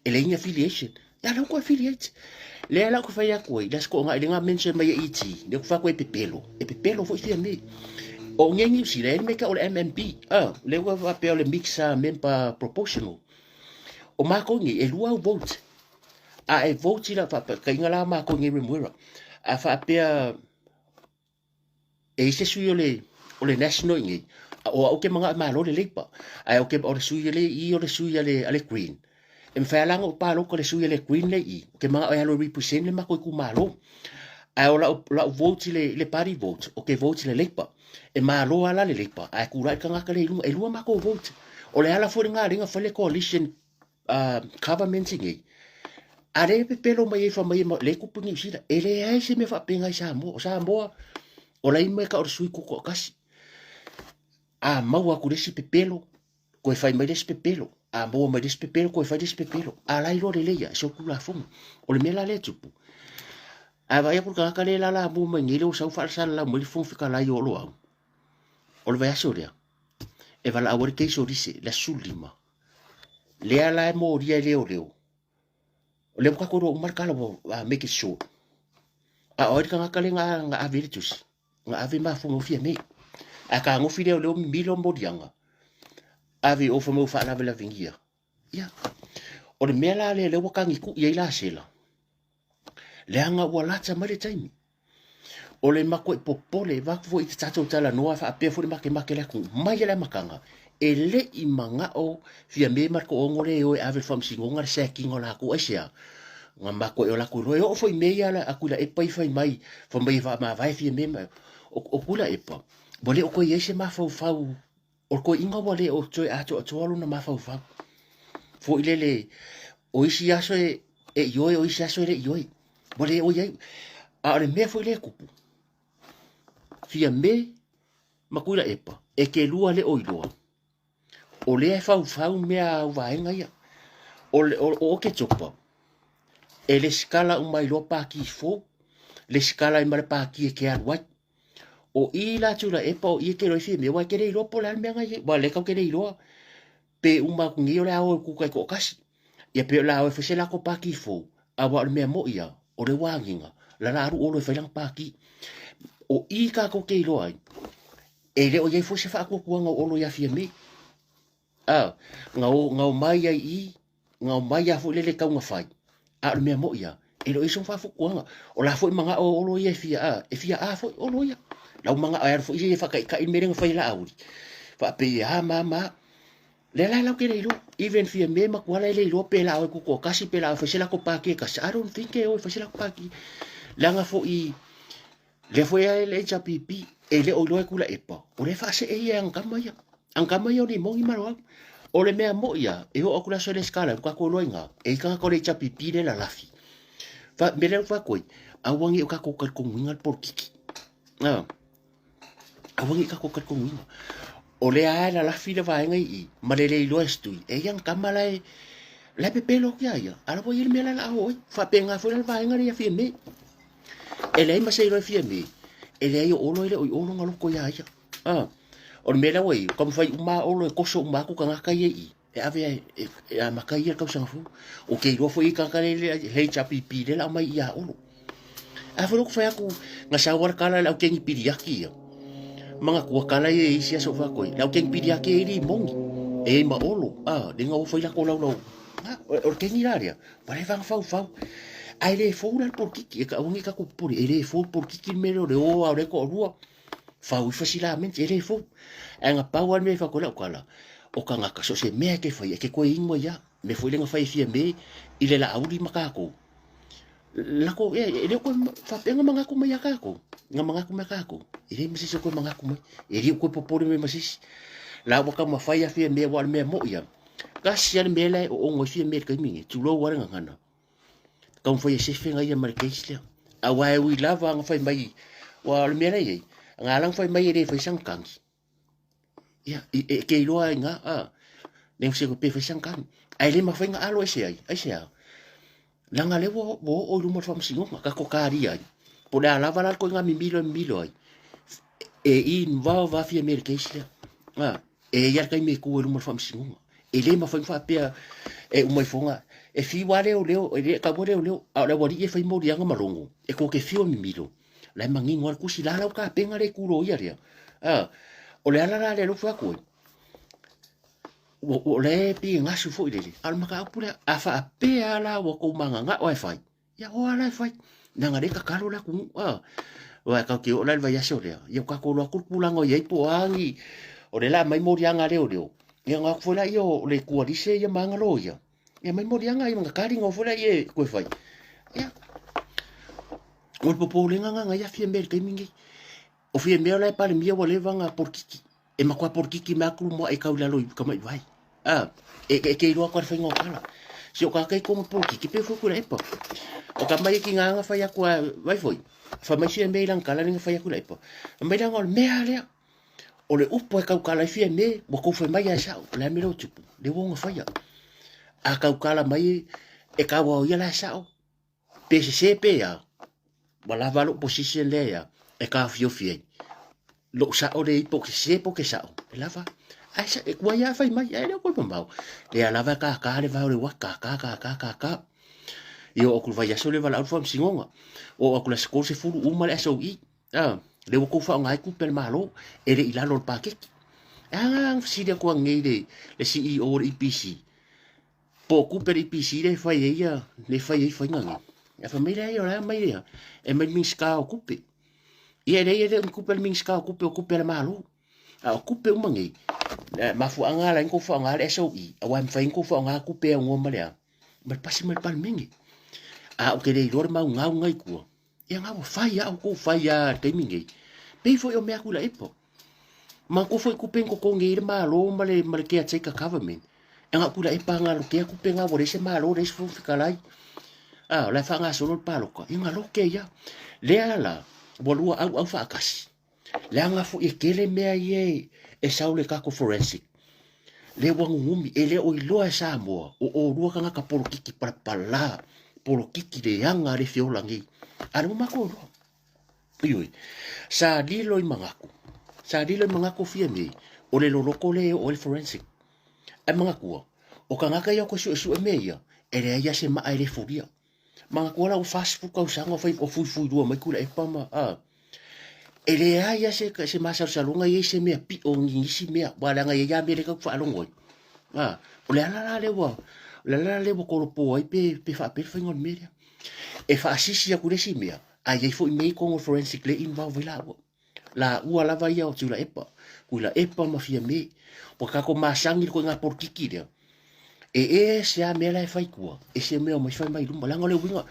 e leai ni affiliation. Ia lea ua toe affiliate. Lea la ou te fai atu ai, le Aso Toonai lea na mention mai e ET, lea ou te fai atu ai e pepelo, e pepelo foi Fiamē. O nei Niu Sila, e i ai le mea e tau o le MMP, lea ua faapea o le mix member proportional. O makou nei, e lua au vote. A e vote i lau faataitaiga la makou nei Remuera, a faapea e i ai se sui o le o le National i nei, o au ke manao e malo le Labour, ae o ke o le sui le i o le sui a le a le Green. E mafai lava la ona ou palota i le sui a le Green le i, ou te manao e alu e represent le matou itumalo. Ae o lau lau vote i le i le party vote, ou te vote i le Labour. E malo lava la le Labour, ae tulai le tagata lea i luga, e lua matou vote. O le ala foi lena lea na fai le coalition government nei, a lea e pepelo mai ai fai mai lea e tupu i Niu Sila. E leai se mea faapena i Samoa. O Samoa, o la e mai ka o le sui tutoatasi. A maua atu le isi pepelo, toe fai mai le isi pepelo. A maua mai le isi pepelo, toe fai le isi pepelo. A la e iloa lelei lava, e solitulafono. O le mea la lea e tupu, a vaai atu le tagata lea e lalamua mai nei, lea ua sau faasalalau mai le Fofoga Fetalai o Oloau, o le vaiaso lea, e valaau ai le case o Lise, le aso 15. Lea la e molia e leoleo. O lea ua tatou iloa uma le tala ua make it short. A o ai le tagata lea na ave i le tusi? Na ave mafuga o Fiamē. Ae fetagofi leoleo mimilo moliaga, ave i o fai mai ua faalavelavegia. Ia, o le mea la lea lea ua tagitu'i ai Lasela, leaga ua lata mai le taimi. O le matuai popole, vaeatu foi i te tatou talanoa faapea foi le makemake o le atunuu, mai lava i le amataga, e le i manao Fiamē ma le toaono lea e o e ave i le faamasinoga le sacking o latou. Aisea? Na matuai o latou iloa, e oo foi i mea ia a Tuilaepa ia fai mai, fai mai e faamavae Fiamē ma, o Tuilaepa, ua le o toe i ai se mafaufau O le toeaina ua le o toe atoatoa lona mafaufau. Foi lele, o isi aso e, e ioe, o isi aso e le ioe. Ua le o i ai. A o le mea foi lea e tupu, Fiamē ma Tuilaepa, e te lua le o iloa, o lea e faufau mea a au vaega ia. O, le, o, o Oketopa, e lesitala uma ai loa pati fou, lesitala ai ma le pati e te alu ai. O i la Tuilaepa, o i e te iloa i Fiamē, aua e te le iloa po o le a le mea na i ai, aua o lea tatou te le iloa. Pe uma aku nei o le a o e kuka i toʻatasi, ia pe o le a o e fai se lako pākī fou, aua o le mea moʻi a, o le ua agiga, la la alu ʻOlo e fai lana pākī. O i kākou ke iloa ai, e le o i ai foi se faatuatuaga o Olo iā Fiamē. A, na o, na o mai ai i, na o mai a foi lele tau na fai. A o le mea moʻi a, e le o i ai sona faafuatuaga. O la foi manaʻo o Olo ia e fia a, e fia a foi Olo ia. Lau manaʻo e alu foi ia e faataitai le mea lea na fai e Laauli. Faapei e a ma a ma a. Lea la lau ke le iloa. Even Fiamē ma Tuala e le iloa pe la o e tutoatasi pe la o e fai se latou pāti e tasi. I don't think e o e fai se latou pāti. Leaga foi lea foi a le HRPP e le o iloa e Tuilaepa, o lea e faasee ia e ana tama ia. Ana tama ia o Limoni ma Loau. O le mea moʻi a, e oo atu le aso e lesitala ai, ua tatou iloa i ina, e i ai tagata o le HRPP lea e lalafi. Fa, mea lea ua fai atu ai, aua ne i o tatou talitonuina le polokiki. A, aua ne i tatou talitonuina. O lea lava e lalafi le vaega i i, ma le le iloa e se tui, e i ai ana tama la e, la e pepelo atu iā ia, a o la ua i ai le mea la o le a oo ai. Faapena foi la le vaega lea ia Fiamē. E leai ma se iloa e Fiamē, e leai o Olo e le o i o lona loto iā ia. A, o le mea lea ua i ai, ua taumafai uma lava Olo e toso uma atu tagata ia i i, e ave e, e, e amata ai ia le tausaga fou. Ou te iloa foi e i ai tagata lea le HRPP lea o le a aumai ia Olo. A foi lea ou te fai atu, na sau lava le tala le au keni piliaki ia. Manatua tala ia e isi aso ou fai atu ai, le au keni piliaki e i ai Limoni, e i ai ma Olo, a, lea na o fai latou laulau. A, o le keni la lea, ua leva ona faufau. Ae le fou la le polokiki, e aua ne i tatou popole, e le fou le polokiki le mea lea o le o lava o le toalua, fau ifo silamenti, e le fou. Ae na pau lava le mea e fai atu ai lau tala, o tagata, so o se mea e te faia, e te toe inu ai lava. Mea foi lea na fai e Fiamē i le Laauli ma tatou. Lako, e, e le o toe faapea na manatu mai ia tatou. Na manatu mai tatou. E leai ma se isi o toe manatu mai. E le o toe popole mai ma se isi. La ua taumafai lava Fiamē aua o le mea moʻi lava. Tasi lava le mea la e oono ai Fiamē i le taimi lenei, tulou lava le gagana. Taumafai e sefe na ia ma le case lea. Aua e ui lava na fai mai, aua o le mea la e i ai, na ala ona fai mai e le fai sana tagi. Ia, e, e ke iloa ai ngā, a, ne se pe fai sana tagi. Ae le mafai ona alo ese ai, aisea? Leaga lea ua, ua oo i luma o le faamasinoga, tatou talia ai. Po o le a lava la le ituaiga mimilo e mimilo ai, e involve lava Fiamē i le case lea. A, e i ai lava le taimi e tu ai i luma o le faamasinoga. E le mafai ona faapea e uma ifoga, e fiu lava leoleo, e le taua leoleo, a o le aualii e fai moliaga ma logo, e tou te fiu e mimilo, la e manino lava le tusi, la lau tapena le itu loia lea. A, o le ala la lea lea ua fai atu ai, o lea e pei e gasu foi lele, a o le mataupu lea, a faapea lava la ua tou mananao lava e fai, ia oa la e fai. Leaga lea e tatalo le atunuu, a. Aua tatou te oo la i le vaiaso lea, ia ua tatou iloa atu le tulaga o i ai po o a ni, o lea o le a aumai moliaga a leoleo, ia ona o atu foi lea o le itualise ia ma ana loia, ia aumai moliaga ia ona tali foi lea e toe fai. Ia, o le popolega lena na ia Fiamē i le taimi lenei. O Fiamē o la e Palemia ua leva ona polokiki. E matua polokiki mai atu luma e tau i lalo i tamai vai. A, e, e te iloa atu a le faiga o tala. Si o tātou i kona polokiki, pe foi kura epa. O ka mai e ki ngā anga whai aku a, vai foi. Whai mai Fiamē i lana tala ninga whai aku la epa. Mai langa o le mea lea. O le upu e kaukala ai Fiamē, ua kou whai mai a e sao, o le a mea lea o tupu, le ua ona whaia. A kaukala mai e kaua o ia la e sao, Pe sese pe a, ua lava lou position lea ia e taofiofi ai. Lou sao lea i po o ke sese po o ke sao, e lava. Ae sa, e tuai lava fai mai, ae le o koe mamao. Lea lava e kākā le vae o le uafu, kākā, kākā, kākā. Ia oo atu i le vaiaso lea valaau le faamasinoga. Oo atu i le aso 30 uma le SOE. A, lea ua tou faaaoga ai tupe a le Malo, e le i lalo o le paketi. E a nga fesili atu anei le, le CEO o le EPC, Po o tupe a le EPC lea e fai ai ia, lea e fai ai faiga nei. Ae fai mai lea, o le a mai lea, e mai le Minisita o Tupe. Ia e leai e le o ni tupe a le Minisita o Tupe, o tupe a le Malo. A o tupe uma nei, mafuaaga ala ai ona tou faaaoga le SOE, aua e mafai ai ona tou faaaoga tupe e aunoa ma le a? Ma le pasi mai le Palemene. A ou te le iloa le mau gau na i tua, Ia nga ua fai a kou fai a le taimi nei. Pei foi o mea aku la ipo. Manatua foi kupe ni totogi ai le Malo ma le, ma le caretaker government. E nga kula e panga lo kea kupe nga ua leai se Malo, leai se Fofoga Fetalai. A, o la e faagasolo le paloka. Ia nga loke ia. Lea la, ua lua auau faatasi. Leaga foi e tele mea ia e, e sau le tatou forensic. Lea ua nunumi, e le o iloa e Samoa, o olua tagata polokiki palapala, polokiki leaga a le feola nei. A lea ua matou iloa. Ioe, sa lilo i manatu, sa lilo i manatu Fiamē, o le loloto lea e oo ai le forensic. Ae manatua, o tagata ia o koe suesue mea ia, e leai lava se maa e le fulia. Manatua la ua 40 tausaga o fai o fuifuilua mai Tuilaepa ma a. E leai lava se, se masalosaloga i ai se mea pio ni nisi mea, aua leaga e i ai lava mea lea tatou te faalogo ai. A, o le ala la lea ua, o le ala la lea ua tolopo ai pe, pe faapea le faiga o le mea lea. E faasisi atu le isi mea, ae i ai foi mea i totonu o le forensic lea e involve ai laua. Laua lava ia o Tuilaepa, Tuilaepa ma Fiame. Ua tatou masani i le ituaiga polokiki lea. E ese lava mea la e fai i tua, ese mea omai fai mai i luma. Leaga o le uiga,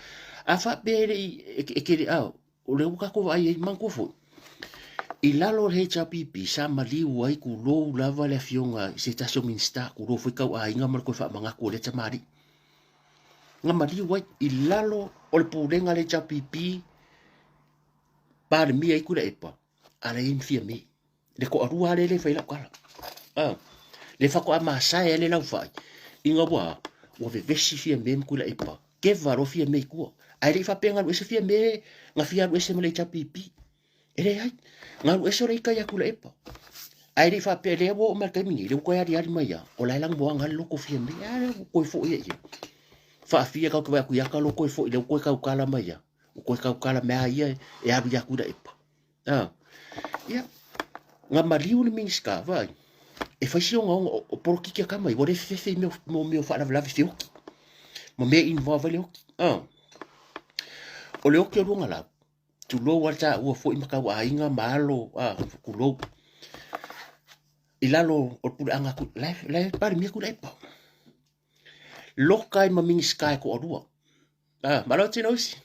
a faapea e le i, e te le, a, o lea ua tatou vaai ai, manatua foi, i lalo o le HRPP sa maliu ai tulou lava le afioga i se tasi o Minisita, tulou foi tauaiga ma le toe faamanatu o lea tamalii. Na maliu ai i lalo o le pulega a le HRPP, Palemia ai Tuilaepa, a la e i ai ma Fiame. Le toalua lava lea e fai lau tala. Ah, le faatoa masae ai le laufai, ina ua, ua vevesi Fiame ma Tuilaepa, keva loa Fiame i tua. Ae le i faapea na alu ese Fiame, na fia alu ese ma le HRPP. E leai, na alu ese o le ita ia Tuilaepa. Ae le i faapea, lea ua oo mai i le taimi nei, lea ua toe aliali mai lava, o la e lanumoana lava le loto o Fiame. A lea ua toe foi ia i ai. Faafia tatou te vaai atu ia ta loto e foi, lea ua toe tautala mai lava. Ua toe tautala mai lava ia e alu ia Tuilaepa. Ah, ia, na maliu le Minisita, vaai, e fai si ogaoga o polokiki a tama ia, ua le fefefe i mea o, mea o faalavelave feoki, ma mea involve ai le oki. Ah. O le oki o Luagalau, tulou lava le taua foi ma tauaiga ma alo, ah, tulou. I lalo o le puleaga a la e, la e Palemia Tuilaepa. Loka ai ma Minisita e toalua. Ah, malo tino isi.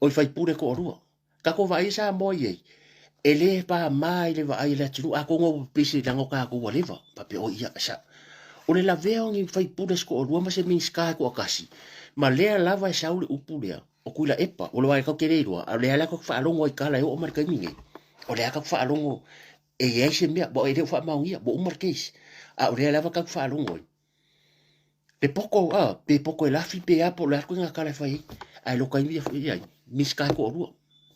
O i faipule toalua. Tatou vaai Samoa i ai, e le pāmā i le vaai a le atunuu, atonu ua pepesi leaga o tatou ua leva, faapea oi ia, sa. O le lavea o ni faipule se toalua ma se Minisita e toatasi, ma lea lava e sau le upu lea, o Tuilaepa, o le wā e tatou te le iloa, a o lea la tatou te faalogo ai i tala e oo mai i le taimi nei, o lea tatou te faalogo e i ai se mea, ua e le o faamaonia, ua uma le case, a o lea lava tatou te faalogo ai. Pe poto, a, pe poto e lafi pe a po o le a le ituaiga tala e fai ai. Ae loka ai ia ia Minisita e toalua.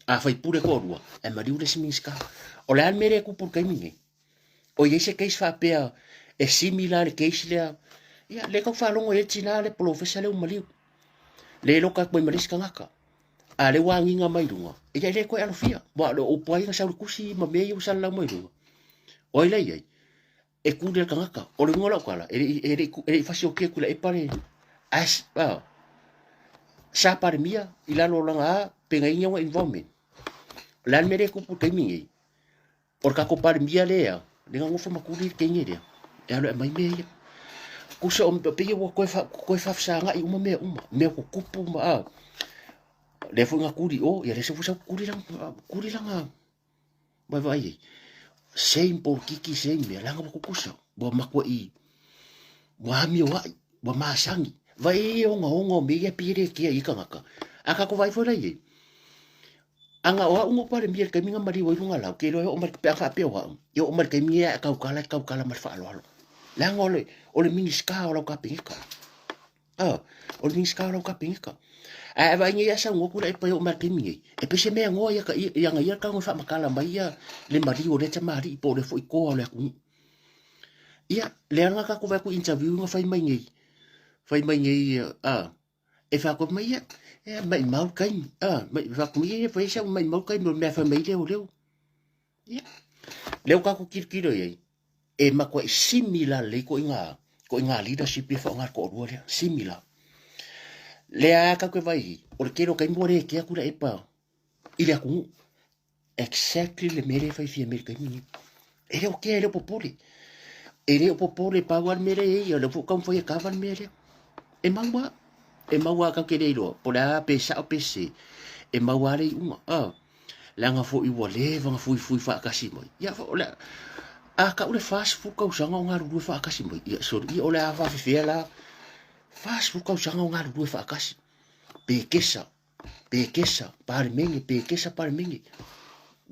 A faipule e toalua, ae maliu le isi Minisita. O le a le mea lea e tupu i le taimi lenei? O i ai se case faapea e similar le case lea, ia lea tatou te faalogo i ai le tina lea polofesa lea ua maliu. Lea e loka atu ai ma le isi tagata. A lea ua agiga mai luga, ia e le toe alofia. Aua o le upu lava ia na sau i le tusi ma mea ia ua salalau mai luga. O ai la i ai? E kuli le tagata. O le uiga o lau tala, e le i, e le i, e le i fasiokia Tuilaepa le as, ah, sa Palemia i lalo o lana a pegaina ona involvement. O le a le mea lea e tupu i le taimi nei? O le tatou Palemia lea, lea na nofo ma kuli le teine lea, e alu e aumai mea ia. Tusa o, pei ua toe, fa, toe faafesagai uma mea uma, mea tutupu ma, ah, lea foi na kuli i o, ia lea foi sa kuli lana, kuli lana, Vaavaai ai, same polokiki, same mea, leaga ua kukusa, ua matuai, ua amioai, ua masani. Vaai e ogaoga o mea ia pei e le kea i tagata. A tatou vaai foi la i ai, ana o au na Palemia i le taimi na maliu ai luga lau, ke iloa e oo mai pe a faapea o au, e oo mai le taimi e tautala, e tautala ma le faaaloalo. Leaga o le, o le Minisita o lau Kapeneta. Ah, o le Minisita o lau Kapeneta. Ae vaai nei a saunoa Tuilaepa e oo mai le taimi nei, e pei se mea noa ia ka ia, ia ia tago e faamatala mai ia le maliu o lea tamalii po o lea foi toa o le atunuu. Ia, lea na tatou vaai atu i interview na fai mai nei, fai mai nei, ah, e faatoa mai ia, e maimau le taimi, ah, mai, faatoa mai ia, fai sau maimau le taimi o le mea fai mai lea o leo. Ia, lea ua tatou tilotilo i ai, e matuai similar lelei ituaiga, ituaiga leadership ia e faaaoga e le toalua lea, similar. Lea lava tatou te vaai i ai, o le tele o taimi ua le kea Tuilaepa i le atunuu. Exactly le mea lea e fai Fiame i le taimi lenei. E le o kea, e le o popole. E le o popole, pau lava le mea lea e i ai, o lea foi ua taumafai e kava le mea lea. E mau lava, e mau lava tatou te le iloa, po o le a pe sao pe sese, e mau lava le iuga. Ah. Leaga foi ua leva ona fuifui faatasi mai. Ia, o le a tau le 40 tausaga o galulue faatasi mai. Ia, sorry, ia, o le a faafefea la 40 tausaga o galulue faatasi. Pekesa, pekesa, palemene, pekesa, palemene.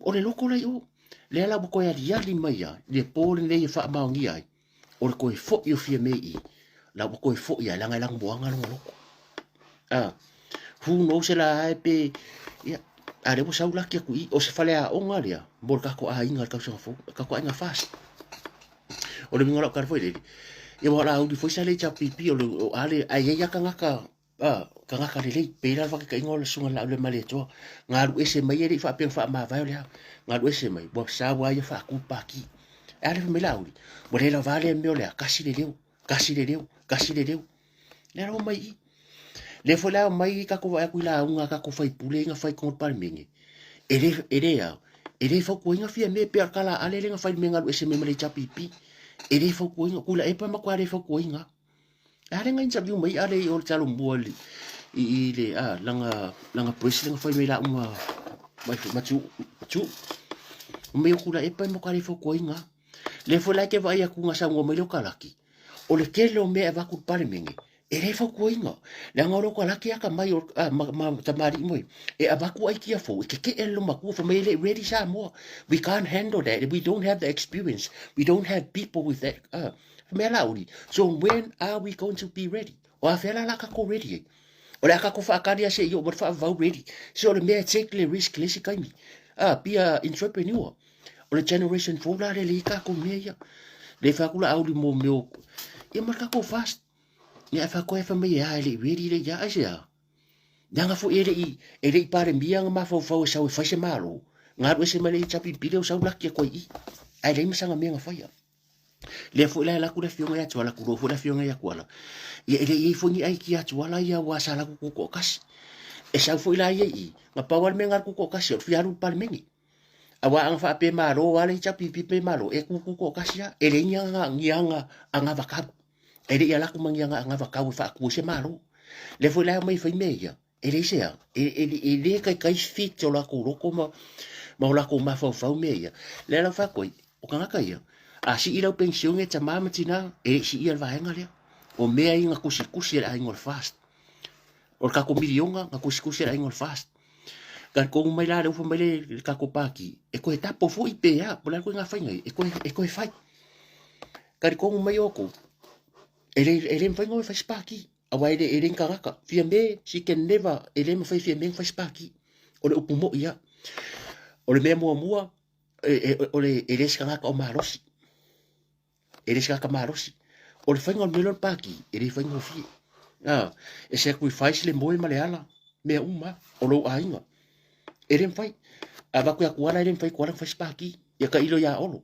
O le loko la i o. Lea la ua toe aliali mai a, le po lenei e faamaonia ai. O le toe foi o Fiame i, la ua toe foi ai, leaga e lanumoana lona loto. Ah, who knows e la e pe, ia, a lea ua sau laki atu i, o se faleaoga lea, mo le tatou aiga i le tausaga fou, le tatou aiga FAST. O le uiga o lau tala foi lele, Ia ua la uli foi sa le HRPP o le o ale ai ai tagata a tagata lelei pe la whakataiga o le susuga la le Malietoa galu ese mai e le i faapea faamavae o le a galu ese mai ua sa ua ia faaku paki e ale mai la uli ua le lava le mea o le a kasi le leo kasi le leo kasi le leo le alo mai i le foi la mai ka ko vai ku la unga ka ko fai pule nga fai ko palemene e le e le a e le fautuaina fia me pe kala ale le nga fai me ngalu ese me le HRPP e le fautuaina kula e pa ma kwa le fautuaina Ale nga interview mai ale i o le talo mua i i le a langa langa president nga fai mai la uma mai matu matu mai o kula e pai mo kare fo koinga le fo la ke vai aku nga sa mai lo kalaki o le kele o mea e vaku palemenge e le fo koinga le nga lo kalaki aka mai o a, ma, ma tamari moi e avaku ai kia fo e ke ke lo maku fo mai le ready Samoa we can't handle that we don't have the experience we don't have people with that Mea la uri. So when are we going to be ready? O a fela la kako ready e. O le a kako whaakari a se i o mo whaavau ready. Se o le mea take le risk le si kaimi. Ah, be a entrepreneur. O le generation fou la le le kako mea ia. Le whaakula auli mo meo. Ia ma kako fast. Ia e whakoe wha mai e a e le ready le ia ai se a. Nanga fo e le i e le i pare mia nga mafaufau e sau e whai se malo. Ngā ru e se mai le i chapi pile o sau laki e koe i. Ai le masanga mea nga whaia. Lea foi la e laku le afioga ia Tuala, kulo foi le afioga ia Kuala. Ia e le i foi ni ai ki a Tuala ia ua sa laku kuku o kasi. E sau foi la ia i, nga pau ale me nga kuku o kasi, o fia alu palemene. A wa anga wha pe malo, ale i chapi pi pe malo, e kuku o kasi a, e le i anga ngi anga anga vakau. E le i alaku mangi anga anga vakau e wha ku se malo. Le foi la mai whai me ia, E leai se ao. E, e, e le kaikai fit o lākou loko ma, ma o lākou mafaufau mea ia. Le ala whakoi, o kangaka ia, a si i lau pensione ta mā ma tina, e le si ia le vaenga lea. O mea i nga kusi kusi e le ainga o le fast. O le kako milionga, nga kusi kusi e le ainga o le fast. Ka kongu mai la le ufa mai le, le kako pāki, e koe tapo fo i pēa, po le koe ngā whainga i, e koe, e koe whai. Ka kongu mai o kou, e le, e le mwhai ngā whai spāki. Aua e le, e le karaka. Fia me, she can never, e le mawhai fia me whai spaki. O le upu mo ia. O le mea mua mua, e, e, o le, e le se karaka o malosi. E le se karaka malosi. O le whainga o le mea le paki, e le whainga o fie. Ah, e sacrifice le moe ma le ala, mea uma, o lou aiga. E le mwhai. A vaku ia kuala, e le mwhai kuala mwhai spaki. Ia ka ilo ia olo.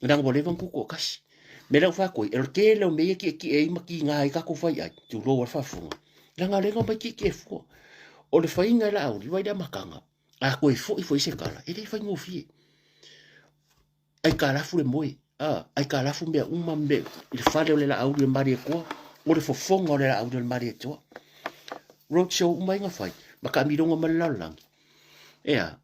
Leaga ua leva ona tutu toatasi. Me lau faatoi, e tele o mea ia tietie ai ma kiga ai tatou fai ai, tulou a le faafofoga. Leaga o lea na omai tietie fua. O le faiga e Laauli, vai le amataga, a toe foi foi se tala, e le faigofie. Aikalafu le moe, a, aikalafu mea uma me, i le fale o le Laauli o le Malietoa, o le fofoga o le Laauli o le Malietoa. Road show uma ai na fai, ma taamiloga ma le lalolagi. Ea,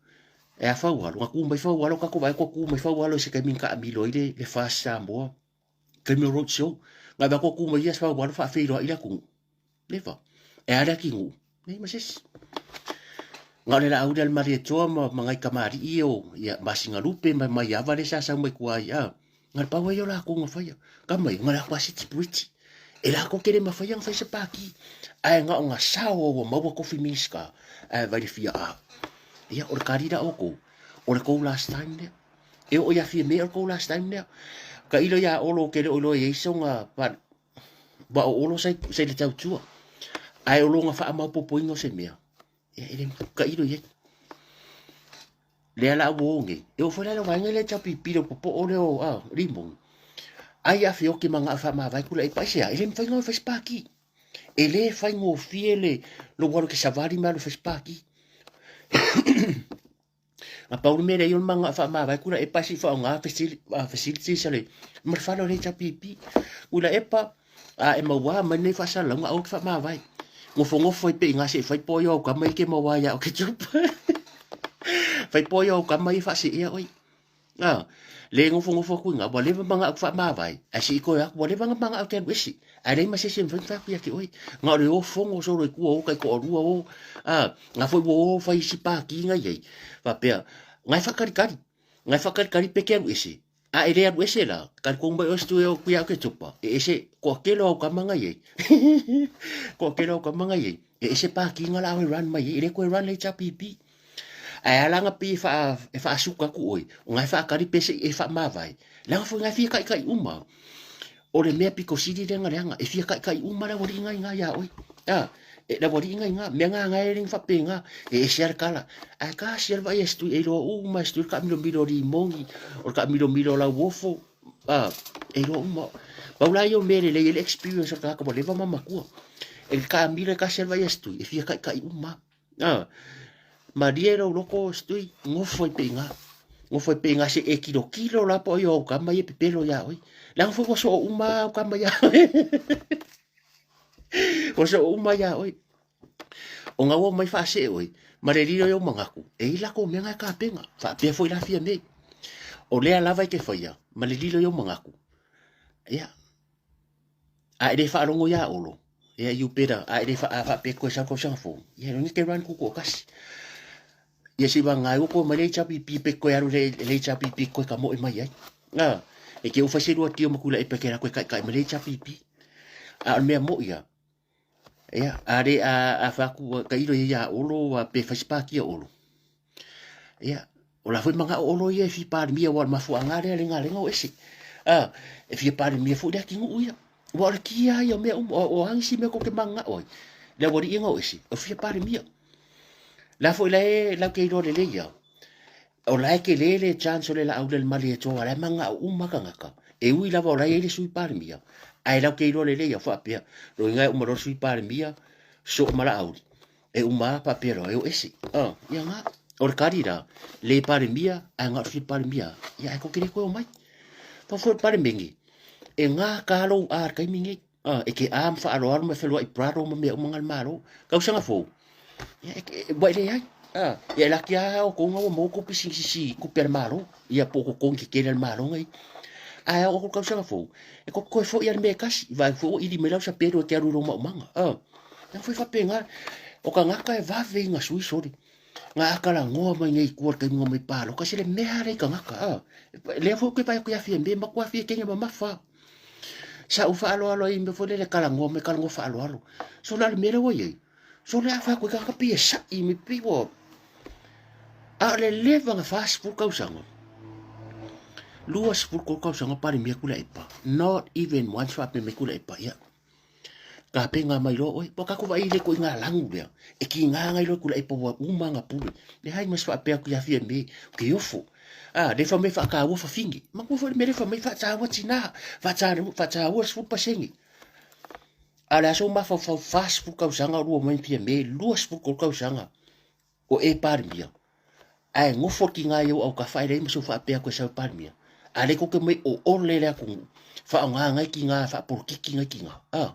e a faualo, na kū mai faualo, tatou vaai kua kū mai faualo i se taimi na taamilo ai le, le FAST Samoa, taimi o road show. Na vaai kua kū mai ia faualo faafeiloai le atunuu. Never. E a le atinuu, nei ma se isi. Na o le laau lea le Malietoa ma, ma ngai kamali'i o, ia, Masingalupe ma Maiava lea sa sau mai tua ai, a. Nga le pau ai o lakou nga faia. Ka mai, nga le akuasiti puiti. E lakou ke le mafaia nga fai se paki. Ae nga o nga sao ua maua kofi minista. Ae vai le fia a. Ia, o le kalila o kou. O le kou last time lea. E o ia fia me o le kou last time lea. Ka ilo ia olo ke le o iloa i ai songa pa, wa o olo sai, sai le tautua. Ae o longa wha maopopoina o se mea. Ia, e le ka ilo i ai. Lea la ua o nei. E o foi la le vaega lea tau pipili o popo'o lea o a, limoni. Ai a feoki ma ngā whaamāwae kula e paise a, e le mawhai ngā whai spaki. E le whai ngōfie le lo waru ke sawari ma lo whai spaki. A paulu me le i o ma ngā whaamāwae kula e paise i whao ngā facilities a le ma le whalo le tau pipi. Kula e pa, a e mauā mai nei faasalalauga aua ke faamavae. Gofogofo ai pea i ngā seʻe fai poa i o au kama ia ke mauā iā oe ke tupa. Fai poa i o au kama ia faaseʻea oe. A, le gofogofo atu i ngā, ua leva ma ngā au faamavae, ae se i toe atu, ua leva ma ngā au te alu ese. Ae leai ma se isi e mafai ona fai atu ia te oe. Nga o le o fono solo i tua o taitoalua o, a, nga foi ua o fai isi pākī nga i ai. Faapea, nga e faakalikali, nga e faakalikali pe ke alu ese. A e le alu ese la, ka kou mai oe stu e o kuia ke tupa. E ese, koa kelo au ka manga iei. Koa kelo au ka manga iei. E ese pā ki ngā la e run mai e le koe run le HRPP. A e ala nga pi e wha, e wha asuka ku oi. O ngai wha akari pese e wha mawai. Langa fo ngai fia kai kai uma. O le mea pito sili lea na leaga, e fia taʻitaʻi uma le aualii na iina iā oe. A, e le aualii na iina, mea na na e le faapena, e ese a le tala. Ae tasi a le vaai a se tui, e iloa uma e se tui le taamilomilo o limoni, o le taamilomilo o lauofo, a, e iloa uma. Pau la ia o mea e lelei ai le experience o le tagata ua leva ma matua. E le taamilo e tasi a le vaai a se tui, e fia taʻitaʻi uma. A, malie lou loko se tui, nofo ai pea iina. Nofo ai pea iina se i e tilotilo la po o ai o au tama ia e pepelo iā oe. Leaga foi ua soo uma au tama iā oe. Ua soo uma iā oe. O na ua omai faasee oe, ma le lilo i ou manatu, e i ai latou mea na e tapena, faapea foi la Fiamē. O lea lava e te faia, ma le lilo i ou manatu, ia, a e le faalogo iā Olo, ia, you better, a e le a faapea e toe sau tausaga fou, ia, no need te run tutoatasi. Ia se i vagana ai ua toe mai le HRPP pe toe alu le HRPP toe tamoe mai ai. A, e te ua fai se lua tio ma Tuilaepa e te alu atu e taitai mai le HRPP. A o le mea moi ia, Ia, a le, a, a fai atu, tailo ia iā Olo, a pe fai se pāti a Olo. Ia, o la foi manao Olo ia e fia Palemia, aua o le mafuaaga lea legalega o ese. A, e fia Palemia foi le atunuu ia. Aua o le kia ia o mea uma, o a nisi mea tou te mananao ai, le aualii ia na o ese, o fia Palemia. La foi la e, lau te iloa lelei ia, O la e tele le chance o le Laaulialemalietoa, o la e manao uma tagata. E ui lava o la e i ai le Sui Palemia, ae lau te iloa lelei au faapea, loiga e uma loa le Sui Palemia, soo ma Laauli, e uma lava faapea loa e o ese. Ah, ia na, o le kali la, le Palemia, ae na o le fia Palemia, ia ae tou te le toe omai. Pau foi o le Palemene, e gata lou a i le taimi nei. Ah, e te a ma faaaloalo ma feloai Prado ma mea uma nga le Malo. Tausaga fou, ia, e, e, ua e leai. Ah, ia e laki a o kou nga ua maua kou pisinisi si kupe a le Malo, ia po o totogi tetele a le Malo ngai. Ae a oo atu le tausaga fou, e kou toe foi a le mea e tasi, vaai foi ua ili mai lau sapelu e te alu i lou maumaga. Ah, na foi faapena, o tagata e vave ina sui sole. Na atalanoa mai nei i tua i le taimi na omai paloka, se le mea lea i tagata. Ah, lea foi ou te vaai atu ia Fiame, matua fia kenya mamafa. Sa ou faaaloalo ai i mea foi lele talanoa mai talanoa faaaloalo. So la le mea lea ua i ai, so le a fai atu i tagata pei e sa'i mai pei ua a o le leva na 40 tausaga, 23 tausaga Palemia Tuilaepa, not even once faapea mai Tuilaepa, ia Tapena mai loa oe. Ua tatou vaai i le ituaiga lanu lea, e kiga nai loa Tuilaepa ua uma ana pule. Leai ma se faapea atu ia Fiame, ou te ofo. A, le fai mai faataua fafine. Matua foi le mea le fai mai faataua tina, faataua le 10%. A o le a sou mafaufau 40 tausaga o lua mai ma Fiame, 23 tausaga. O e Palemia, ae nofo le tiga i ou autafa ae leai ma sou faapea atu e sau e Palemia. A lea tou te omai o ole le atunuu, faaaoga nai tiga faapolokiki nai tiga. A,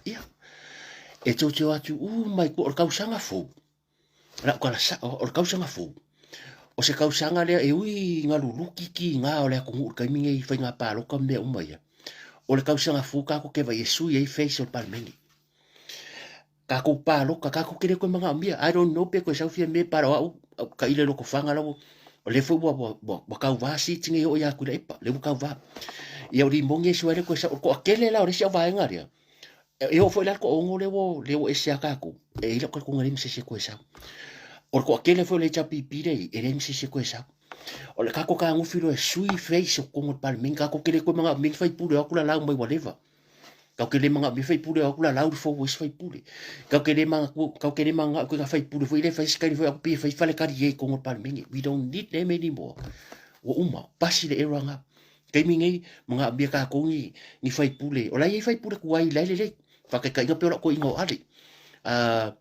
ia, e tou te o atu uma i tua, o le tausaga fou, o lau tala sao, o le tausaga fou, o se tausaga lea e ui ina luluki tiga o le atunuu i le taimi nei i faiga palota ma mea uma ia, o le tausaga fou tatou te vaai e sui ai face o le Palemene. Tatou palota, tatou te le toe manaomia. I don't know pe toe sau Fiame pala o au, au tailo i Lotofaga la ua, o lea foi ua, ua, ua, ua tauva seats nei e oo ia Tuilaepa, lea ua tauva. Ia o Limoni e sua ai le toe sau, o le toatele la o le isi au vaega lea, e oo foi la le toaono lea ua, lea ua ese lava tatou, e i ai lau talitonuga e leai ma se isi e toe sau. O le toatele foi o le HRPP lea e i ai, e leai ma se isi e toe sau. O le tatou tagofi loa e sui face o totonu o le Palemene, tatou te le toe manaomia ni faipule o atu lalau mai ua leva. Kau ke le manaomia faipule o atu lalau le fou ai se faipule. Kau ke le manatu, kau ke le manao koe nga faipule foi le fai se kaini foi aku pei e fai fale kari e i tonu o le Palemene. We don't need them anymore. Ua uma, pasi le era nga. Taimi nei, manaomia tatou ni, ni faipule. O la e i ai faipule tuai la e lelei. Faataitaiga pei o lau toeaina o Ale. Uh,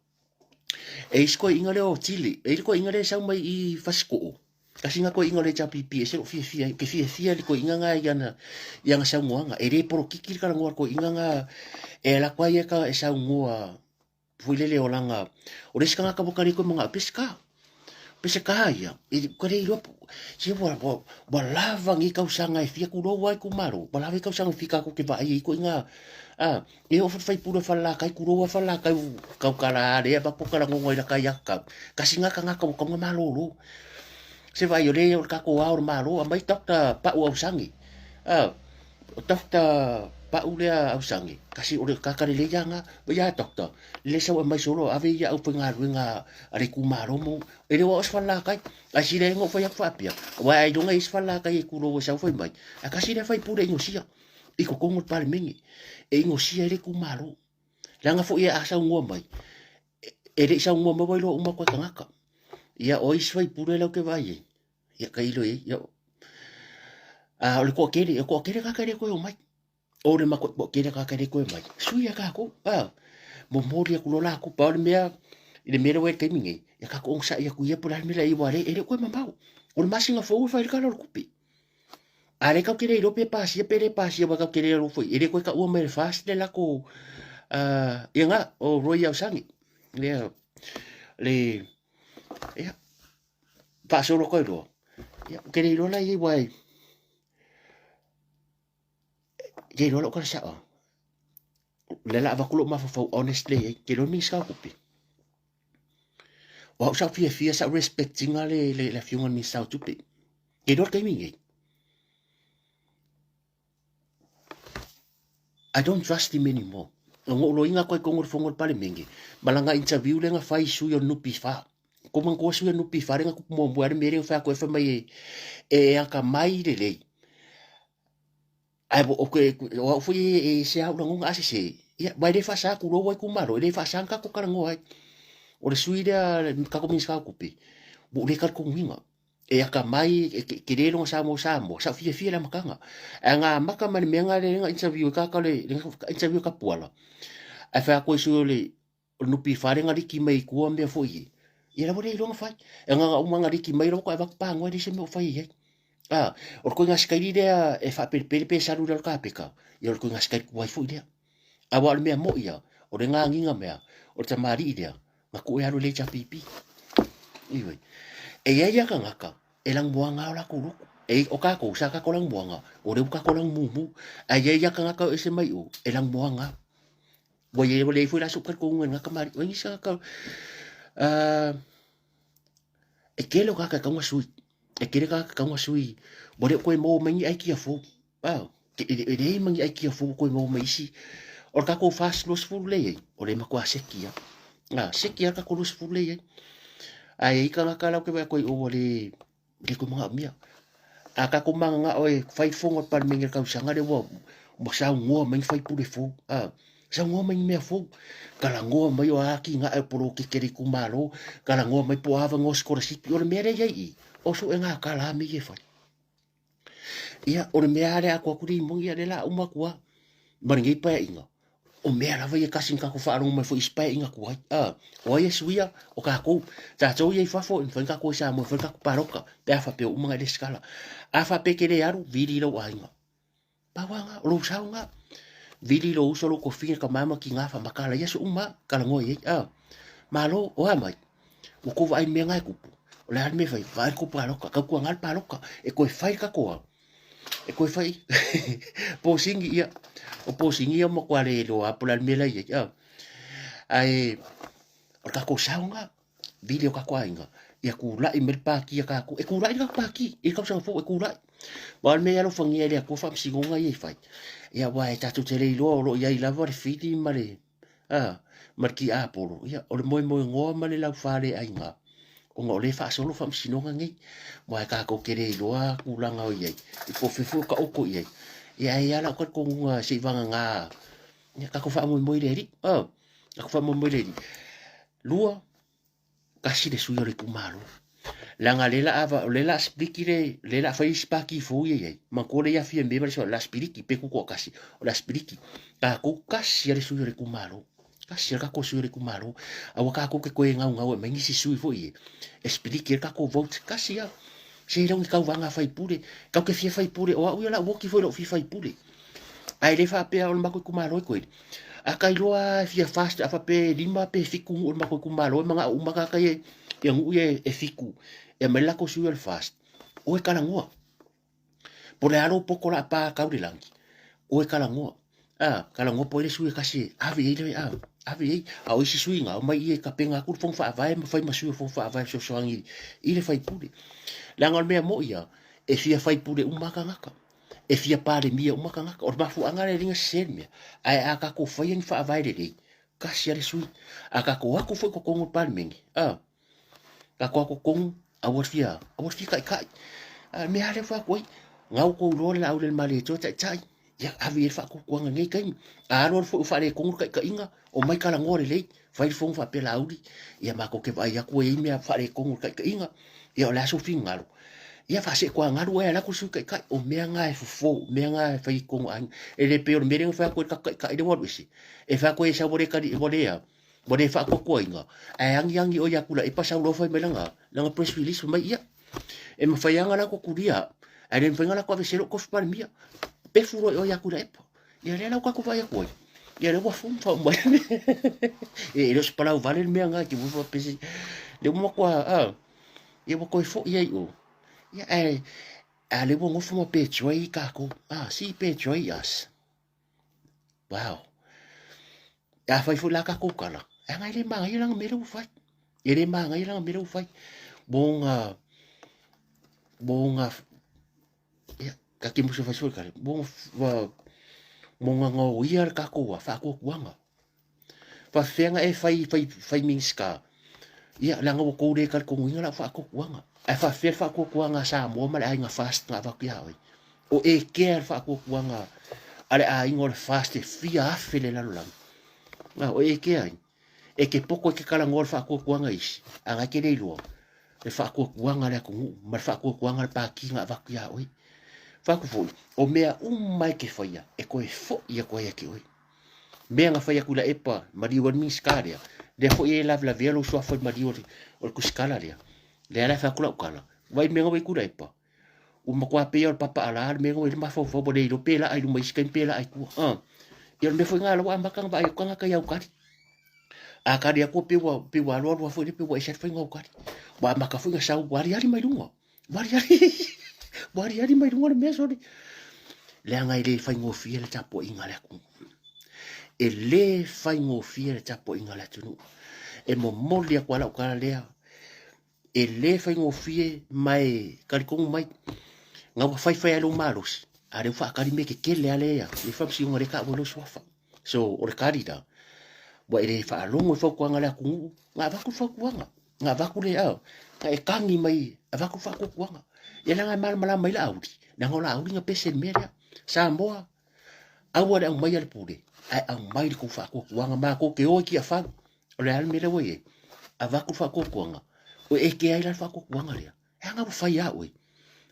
E isi toeaiina lea o Tili, e i ai le toeaiina lea e sau mai i Fasitoo, tasi lena toeaiina o le HRPP e ese lou fiafia ai, ou te fiafia i le toeaina lena i ana, i ana saunoaga. E le polokiki le talanoa a le toeaina lena, e alu atu lava ia e saunoa foi lele o lana, o le isi tagata ua ta le toe manao, Peseta. Peseta ia, e ua le iloa, se ua, ua, ua lava nei tausaga e fia tulou ai itumalo, ua lava nei tausaga e fia tatou te vaai ai ituaiga, a, e oo foi le faipule o Falelatai, tulou lava Falelatai, tautala lava lea avatu talanoa i lata aiatatau, tasi lena tagata ua tatau ona malolo. Se vaai o lea o le tatou ao o le Malo, aumai Doctor Pau Ausage, a, o Doctor Pau lea Ausage, tasi o le tagata lelei lava lena, vaai a Doctor, le sau aumai solo ave ia aufaigaluega a le itumalo mo e le o ao se falelatai ae sili ai ona ou fai atu faapea aua ailoga e i ai se falelatai e tulou e sau fai mai ae tasi lea faipule inosia. i totonu o le Palemene e inosia ai le itumalo. Leaga foi a saunoa mai, e le i saunoa mai ua iloa uma atu e tagata. Ia, o isi faipule la ou te vaai ai, ia tailo i ai, ia, a o le toatele, e toatele tagata e le toe omai. O le matou toatele tagata e le toe omai. Sui ia tatou, a, momoli atu loa latou. Pau le mea, i le mea lea ua i ai i le taimi nei, ia tatou onosai atu ia po o le a le mea la i ai, aua e le o toe mamao. O le masina fou e fai ai le Tala o le Tupe. A lea tatou te le iloa pe pasia pe le pasia, aua tatou te le iloa foi, e le toe taua mai e le FAST le latou, ia na, o Roy Aosani. Ia, le, ia, faasolo atu ai loa. Ia, ou te le iloa la i ai, aua e le iloa lau tala sao. O lea la avatu lou mafaufau honestly i ai, ke iloa le Minisita o Tupe. O au sa ou fiafia sa ou respect ina le, le, le afioga i le Minisita o Tupe. Ke iloa le taimi nei. I don't trust him anymore. O ngou loiga atu ai tonu o le fono o le Palemene, ma lana interview lea na fai i sui o le NPF. Ko manatua sui o le NPF lea na tupu muamua ai le mea lea na fai atu ai fai mai e, e atamai lelei. Ae o, o au foi e, e se au lagona a sese. Ia, vai le faasa tulou ai itumalo, e le faasa na tatou talanoa ai. O le sui lea, tatou Minisita o Tupe, ua ou le talitonuina. E atamai, e tele lona sa mo Samoa, sa ou fiafia i le amataga. Ae na amata mai le mea na lea na interview ai tagata o le, interview Tapuala. Ae fai atu ai sui o le, o le NPF lea na liki mai i tua mea foi ia. Ia la ua le iloa na fai. E na ona uma na liki mai lava koe avatu panoa e leai se mea o fai i ai. A, o le koiga sikaili lea e faapelepele pe salu i lalo kapeta, ia o le koiga sikaili tuai foi lea. Aua o le mea moi ia, o le gagiga mea, o le tamalii lea, na tuu e alu i le HRPP. Ioe. E i ai ia tagata, e lanumoaga o latou loto. E, o tatou, sa tatou lanumoaga, o lea ua tatou lanumumu. Ae i ai ia tagata o ese mai o, e lanumoaga. Ua i ai, ua leai foi la sou talitonuga i lena tamalii. O ai nisi tagata, e tele o tagata e tatau ona sui. E tele tagata e tatau ona sui. Ua le o toe maua mai ni aikia fou. E leai ma ni aikia fou o toe maua mai isi. O le tatou 420 lea e i ai, o lea e matua seki lava. Seki lava le tatou 20 lea e i ai. Ae i ai tagata la ou te vaai atu ai i o ua le, le toe manaomia. A tatou mananao e fai fono a le Palemene i le tausaga lea ua, ua saunoa mai ni faipule fou, saunoa mai ni mea fou, talanoa mai o a atinae o poloketi a le itumalo, talanoa mai po o a avanoa sikolasipi. O le mea lea e i ai i i, o suega tala lava mea ia e fai. Ia, o le mea lava lea a atu atu le moni, ia lea o le a uma atu lava ma lenei paeaiga. O mea lava ia tasi na tatou faalogo mai foi i isi paeaiga tuai. A, o ai e suia? O tatou. Tatou ia i fafo, e mafai ona tatou o i Samoa e fai le tatou palota, pe a faapea ua uma ona e resitala. A faapea e te le alu, vili i lou aiga. Pau lava lena, o lou sao lena. Vili i lou uso, lou tofi, tama ma tina, faamatala i aso uma lava, talanoa i ai. A, malo, o a mai? Ua tou vaai i le mea lena e tupu? O le a le mea e fai? Vaai le tou palota, tautuana le palota, e toe fai le tatou a? E toe fai posini, ia. O posini ia ua matua le iloa lava po o le a le mea la e i ai, a. Ae o le tatou sao lena, vili o tatou aiga, ia tulai mai le pati a tatou. E tulai le tatou pati i le tausaga fou, e tulai. Aua o le mea e alofagia e le Atua faamasinoga ia e fai, ia aua e tatou te le iloa o lo o i ai lava le fili ma le, a, ma le tiapolo, ia, o le moemoenoa ma le laufaleaiga, ona o lea e faasolo faamasinoga nei, aua e tatou te le iloa tulaga o i ai, i po o fea foi o taoto i ai. Ia ae i ai lava lau talitonuga seivagana, ia tatou faamoemoe i le Alii, a, tatou faamoemoe i le Alii. Lua, tasi le sui o le itumalo. Leaga lea la ava, o lea la spliti le, lea la fai isi pati fou ia iai. Manatua lea ia Fiame ma le la spliti pe tutoatasi, o le a spliti. Tatou tasi a le sui o le itumalo. Tasi a le tatou sui o le itumalo. Aua tatou te toe gaugau e aumai nisi sui foi e, e spliti ai le tatou vote. Tasi a. Se i lau ni tauvaga a faipule. Tatou te fia faipule, o au ia la u oti foi i lou fia faipule. Ae le faapea o le matou itumalo e koe. A ka iloa e fia fast a faapea e lima pe fitu nuu o le matou itumalo e manao uma tagata ia ia nuu ia e fitu e aumai le latou sui o le fast. Oe talanoa. Po o le a lou poto o le a pa tau i le lagi. Oe talanoa. A, talanoa po o ai le sui e tasi e ave i ai le, a, ave i ai. A o isi sui na, omai ia e tapena atu le fono faavae ma fai ma sui o le fono faavae e fesoasoani i le faipule. Leaga o le mea moi ia, e fia faipule uma lava tagata. E fia palemia uma tagata. O le mafuaaga lea e liga sese le mea. Ae a tatou faia ni faavae lelei, tasi lava le sui. A tatou o atu foi i totonu o le Palemene, a, tatou o atu i totonu, aua le fia, aua le fia taitai. A, o le mea lava lea e fai atu ai, na ua outou iloa le Laaulialemalietoa e taitai. Ia, ave i ai le faatuatuaga i lenei taimi. A alu alu foi o faaletonu le taitaiga, omai talanoa lelei, fai le fono faapea Laauli, ia matou te vaai atu ua i ai mea faaletonu i le taitaiga, ia o le a sou finagalo? Ia faaseetuagalu oe e alu atu le Sui Taitai. O mea na e fofo, o mea na e fai i totonu o aiga. E le pei o le mea lea na fai atu ai le tatou Taitai lea ua alu ese, e fai atu ai e sau ua le tali, ua le a, ua le faatuatuaina, ae agiagi oe ia Tuilaepa sau loa fai mai lana, lana press release fai mai, ia, e mafai lava ona latou tulia au, ae le mafai ona latou aveesea lou tofi Palemia. Pefu loa i o ia Tuilaepa. Ia lea la ua tatou vaai atu ai. Ia lea ua fumu faauma mai. E le o se palau vale le mea lena, e te faapea se... Lea ua matua, a, ia ua toe foi ai i o. Ia ae, a lea ua nofo ma betray tatou. Ah, she betray us. Wow. Afai foi la tatou tala, e aga e le manaia lana mea lea ua fai. E le manaia lana mea lea ua fai. Mo ngā, mo ngā, ia, ka te musa fai soi kare, mo ngā, mo ngā ngau ia le tatou a, whaakuakuanga. Whawhenga e whai, whai, whai Minista. Ia, leaga ua tou le talitonuina lau faatuatuaga. Ae faafefea le faatuatuaga a Samoa ma le aiga FAST na avatu ia oe? O e kea le faatuatuaga a le aiga o le FAST e fia afe le lalolagi? Na, o e kea ai? E te poto e te talanoa le faatuatuaga isi, a na e te le iloa le faatuatuaga a le atunuu ma le faatuatuaga a le Pati na avatu ia oe. Fai atu foi, o mea uma e te faia, e toe foi atu ai ia te oe. Mea na fai atu i Laepa, maliu ai le Minisita lea, lea foi e lavelavea lou suafa i maliu o le, o le tusikala lea. Lea la e fai atu lau tala, vaai mea na ua i Tuilaepa, ua matua pei o le papaalā le mea na ua i le mafaufau, ua le iloa pe laa i luma i isi taimi pe laa i tua. Ia o le mea foi lena la ua amata ona vaai atu tagata i au tali. A tali atu pei ua, pei ua alualu lava foi lea, pei ua ese lava le faiga o au tali. Ua amata foi ona sau, ua aliali mai luga. Ua aliali, ua aliali mai luga le mea sole. Leaga e le faigofie le tapuaiga a le atunuu. E le faigofie le tapuaiga a le atunuu. E momoli atu lava lau tala lea, e le faigofie ma e talitonu mai, na ua faifai lava lou malosi, a o lea ua faatali mea tetele lava lea e faamasinoga lea e taua ai lou suafa. So, o le tali la, ua e le faalogo i fautuaga a le atunuu, na avatu le fautuaga. Na avatu le au, na e tagi mai, avatu le faatuatuaga. Ia leaga e malamalama ai Laauli, leaga o Laauli na pese i le mea lea. Samoa, aua le aumaia le pule, ae aumai le tou faatuatuaga, matou te o i Tiafau. O le a le mea lea ua i ai? Avatu le faatuatuaga, o e kea ai la le faatuatuaga lea. E aga ua fai a oe.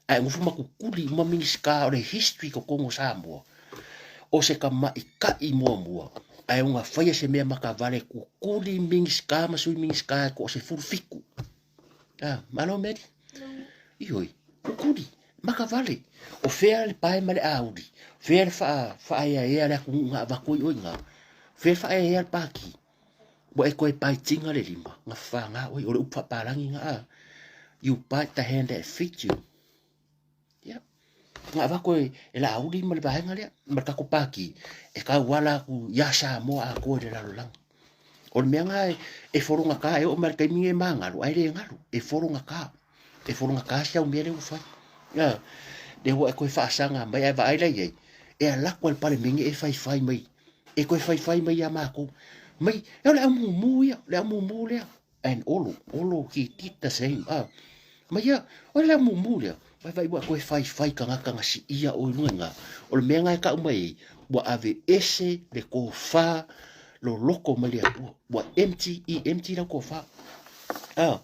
Ae nofo ma kukuli uma Minisita o le history totonu o Samoa. O se tamaitai muamua, ae ona faia se mea matavale kukuli Minisita ma Sui Minisita e toa 17. Ah, malo Mary. Ioi, kukuli, matavale. O fea le pae ma le auli, fea le faaeaea le atunuu na avatu ai oe i ina, fea le faaeaea le Pati. Ua e toe paitiga le lima, na fafaga oe, o le upu faapalagi na a. You bite the hand that feeds you. Yeah. Na avatu e, e Laauli ma le vaega lea, ma le tatou pati, e tauala atu iā Samoa atoa i le lalolagi. O le mea na e, e fologata e oo mai le taimi e magalo, ae le galo, e fologata. E fologata si au mea lea ua fai. Yeah. Lea ua e toe faasaga mai, ae vaai la i ai, e alu atu lava i le Palemene e faifai mai e toe faifai mai ia matou. Mai, e o le au mumu ia, le au mumu lea. And Olo, Olo, he did the same. Ah. Mai ia, o le au mumu lea. Vai vai ua toe faifai tagata na siia oe i luga i ina. O le mea na e tau mai ai, ua ave ese le tofa loloto mai le Atua. Ua empty, i empty lau tofa. Ah.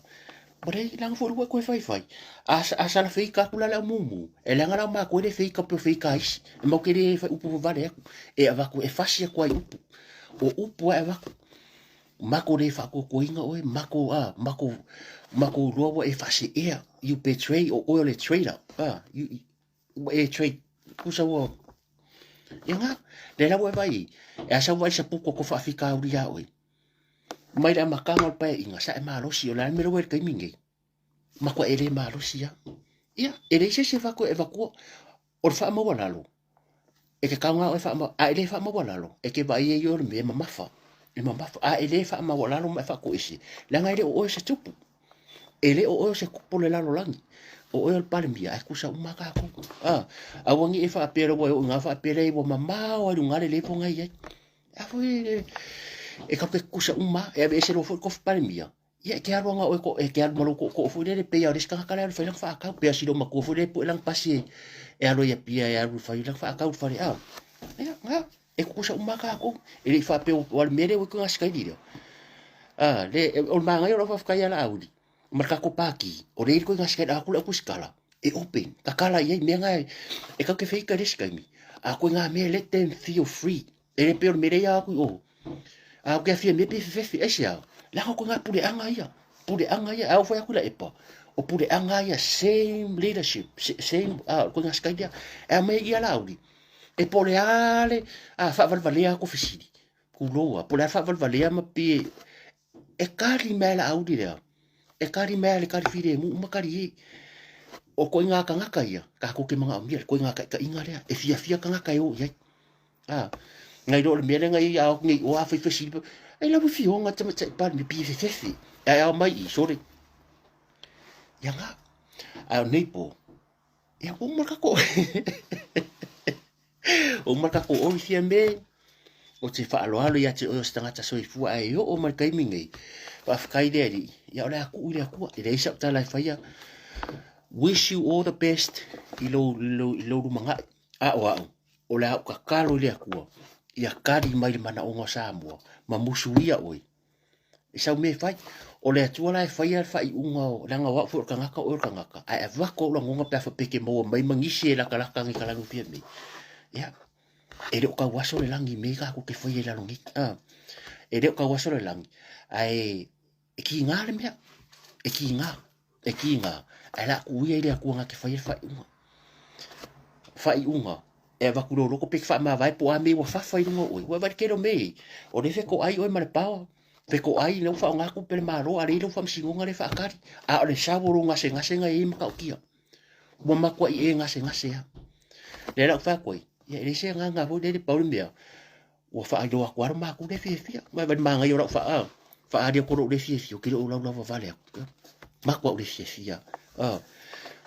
Ua leai, leaga foi ua toe faifai. A, a sala feika atu la le au mumu, e leaga la o matou e le feika pei o feika a isi. E matou te le fai upu vavale atu. E avatu, e fasi atu ai upu. O upu lava e avatu. Matou le faatuatuaina oe, matou, a, matou, matou iloa ua e faaseea. You betray, o oe o le traitor. A, you, ua e trade, tusa ua, ia nga, lea la ua e vaai, e a sau vaai saputu ko faafitauli ia oe. Mai le amataga o le paeaiga, sa e malosi, o le a le mea lea ua i le taimi lenei? Matua e le malosi lava. Ia, e leai se isi e avatu e avatua. O le faamaualalo, e te taoga oe faama, a e le faamaualalo, e te vaai ai oe o le mea e mamafa, e mamafa. A e le faamaualalo ma e faatoese, leaga e le o oe o se tupu. E le o oe o se tupu o le lalolagi. O oe o le Palemia, ae tusa uma lava tatou. A, aua ne i e faapea ua e oo i ina faapea lea ua mamao lava i luga le level na e i ai. A foi e tatou te tutusa uma lava, e aveese loa foi le tofi Palemia, ia e te alu lava oe e te alu ma lou tootoo foi lele pei lava o le isi tagata la e alu e fai lana faatau, pei lava o si loomatua foi lea e pue lana pasi e alu ai i Apia e alu e fai lana faatau i le faleao. Ia, ngā, e kukusa uma kākou. E le i faapea o le mea lea ua ikuga sikaili lea. Ah, le, o le māngai o lau faafetai ia Laauli, ma le tatou pāti, o lea i le koiga sikaili, a aku le au kusikala, e open, tatala i ai mea ngā e kau ke wheika le sikaimi. A koe ngā mea, let them feel free. E le pei o le mea lea ia aku i o. A o ke awhia mea pe fefefe, ai se ao. Leaga koe ngā puleanga ia. Puleanga ia, au whai aku la epa. O puleanga ia, same leadership, same, koe ngā sikaili ia. E a mai ia Laauli, e po le a le a whaawalewalea ko fesili. Kuloa, po le a whaawalewalea ma pe e kari mea la auli lea. E kari mea le kari whire mu uma kari e. O koe ngā kangaka ia, ka koke manga o mia, koe ngā kaika inga lea, e fia fia kangaka e o iai. A, ngai lo le mea le ngai a nei o a whai fesili, e lau fionga te matai pari me pi fefe. E ao mai i, sorry. Ia ngā, a o nei po, ia o maka ko. O maka ko o fia me, o te whaaloalo ia te oe o se tangata soifua ai o o mai kaimi nei. Whawhakai le ari, ia ole aku i le akua, i le isa o tala e whaia. Wish you all the best i lo, lo, i lo rumangai. A o au, o le au kakalo i le akua, ia kari mai le manaoga o Samoa, ma musuia oe. E sau mea e fai. O le Atua la e faia le faaiuga o, leaga o au foi o le tagata, o oe o le tagata, ae avatu ou lagona pe a faapea e maua mai ma nisi e latalata ane i ka lagi o fia nei. Ia, e le o tauaso le lagi i mea tatou te faia i lalo nei. A, e le o tauaso le lagi, ae e kīnā le mea, e kīnā, e kīnā, ae la ku ia i le Atua na te faia le faaiuga. Faaiuga, e avatu lou loko pe te faamavae po o a mea ua fafa i luga o oe. Ua vaai le tele o mea ei, o lea fetoai oe ma le paoa, fetoai lea ua faaaoga atu pe le Malo a lea i lau faamasinoga lea e faatali. A o le sau o lou gasegase na e i ai matautia. Ua matuai e gasegase lava. Lea la ou fai atu ai, ia e leai se agaga foi lele pau le mea, ua faailoa atu lava lo matou le fiafia. Vaai le manaia o lau faa, faaali atu lou le fiafia, ou te le o laulava vale atu. Matou au le fiafia.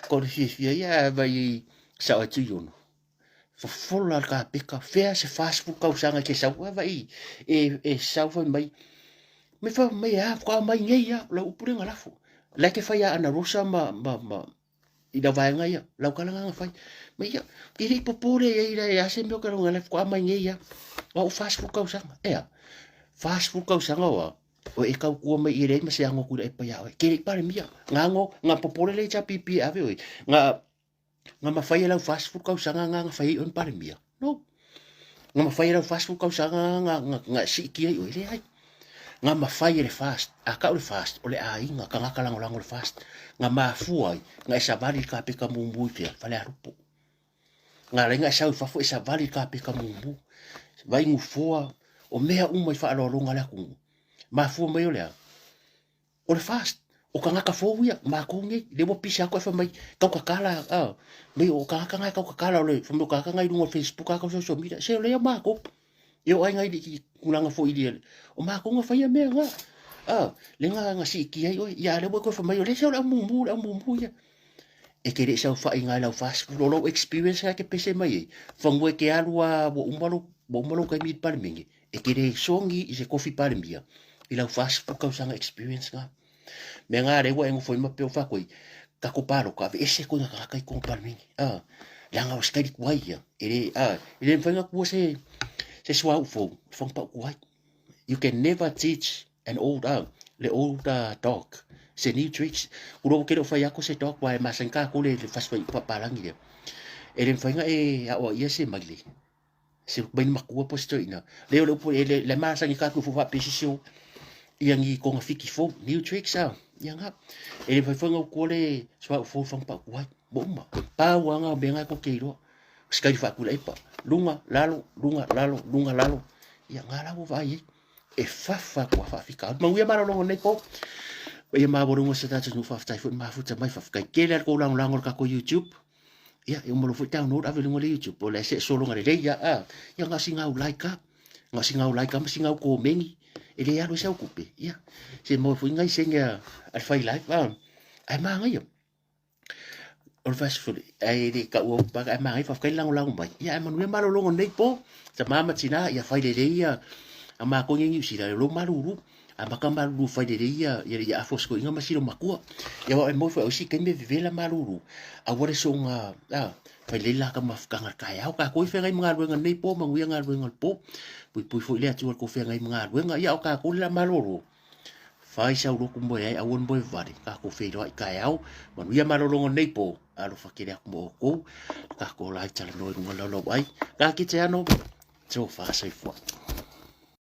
Ko le fiafia ia vai sao atu i ono. Fofola le kapeka, fea se 40 tausaga e te sau, vai e, e sau fai mai. Me fai mai a, whakao mai nei a, lau upu lenga lafo. Lai te whai a Ana Rosa ma, ma, ma, i lau vaega ia, lau kala nganga whai. Ma ia, i rei popore e ira e ase meo ka runga lai whakao mai nei a. Wa o 40 tausaga, ea. 40 tausaga oa, o e kau kua mai i rei ma se ango kura e pai a oe. Ke rei pare mia, ngā ngo, ngā popore lei cha pipi ave oe. Ngā, Nga mawhai e lau 40 tausaga nga nga whai oe palemia. No. Nga mawhai e lau 40 tausaga nga nga nga siiki ai oe leai. Nga mawhai e le fast, a kau le fast, o le aiga, kangaka langolango le fast. Nga mafua ai, nga e savali i ka peka mumu i fea, fale alupo. Nga lai nga e sau i fafo e savali i ka peka mumu. Vai ngufoa, o mea uma i whaaloaloga le atunuu. Mafua mai o le a? O le fast, o kangaka fou ia, mākou nei, le ua pisa aku e whai mai, kau kakala, ah, mai o kangaka ngai kau kakala, o le whai mai o kangaka ngai runga o Facebook, a kau social media, se o lea mākou. E o ai ngai li kulanga fo i lia, o mākou nga whaia mea nga, ah, le nga nga si ki ai oi, ia le ua koe whai mai, o le se o le au mumu, le au mumu ia. E ke le sau whai ngai lau fast, lo lau experience ngai ke pese mai e, whangua ke alua, ua umalo, ua umalo kai mi palemenge, E te rei songi i se kofi palemia i lau 40 tausaga experience nga. Mea nga rewa e ngofo ima peo whakoi, kako pāroka, ave ese koe nga kaka i kongo palemenge. Ah, langa o skari kuai ia. E re, ah, e re mwhainga kua se, se sua ufou, whangpa kuai. You can never teach an old, ah, le old dog, se new tricks. Kuro kere o whai ako se dog, wai masan ka kule le faswai paparangi lea. E re mwhainga e aoa ia se maile. Se mai makua po se toeaina. Lea o le upu e le, le masani ka ku fu pe sisi ia ngi konga fiki fo new tricks a ia nga e le fai fanga ko le swa fo fang pa ku ai mo uma pa wa nga me nga ko ke ro skai fa ku le pa lunga lalo lunga lalo lunga lalo ia nga la wo vai e fafa kua faafika manuia malologa nei po paia maualuga o se tatou atunuu faafetai foi le mafuta mai faafetai tele a le kou lagolago i le tatou youtube ia e uma loa foi download ave i luga o le youtube o le se sologa lelei ia a ia na o sina au like a na o sina au like a ma sina au komeni e le alu ai se au tupe ia se maua foi nai sene a le fai live a ae manaia O le fast food, ae le taua upu pākehā, ae manaia faafetai le lagolago mai. Ia ae manuia malologa o lenei po, tama ma tina, ia fai lelei ia a matou nei i Niu Sila, lou malulu. Amata malulu fai lelei ia ia ia afu sikoiga ma silo matua. Ia wa e mo foi o isi taimi e vevela malulu. Aua le soga a fai lelei la ka mafutaga le taeao. Tatou e feagai ma galuega lenei po, manuia galuega o le po. Puipui foi le Atua i le tou feagai ma galuega. Ia o tatou le la malolo. Fai sau lotu moe ai, aua le moe vale. Tatou feiloai taeao. Manuia malologa o lenei po. Alofa tele atu ma outou. Tatou la i talanoa i luga o le laulauai. Ka kite ano. Tofa soifua.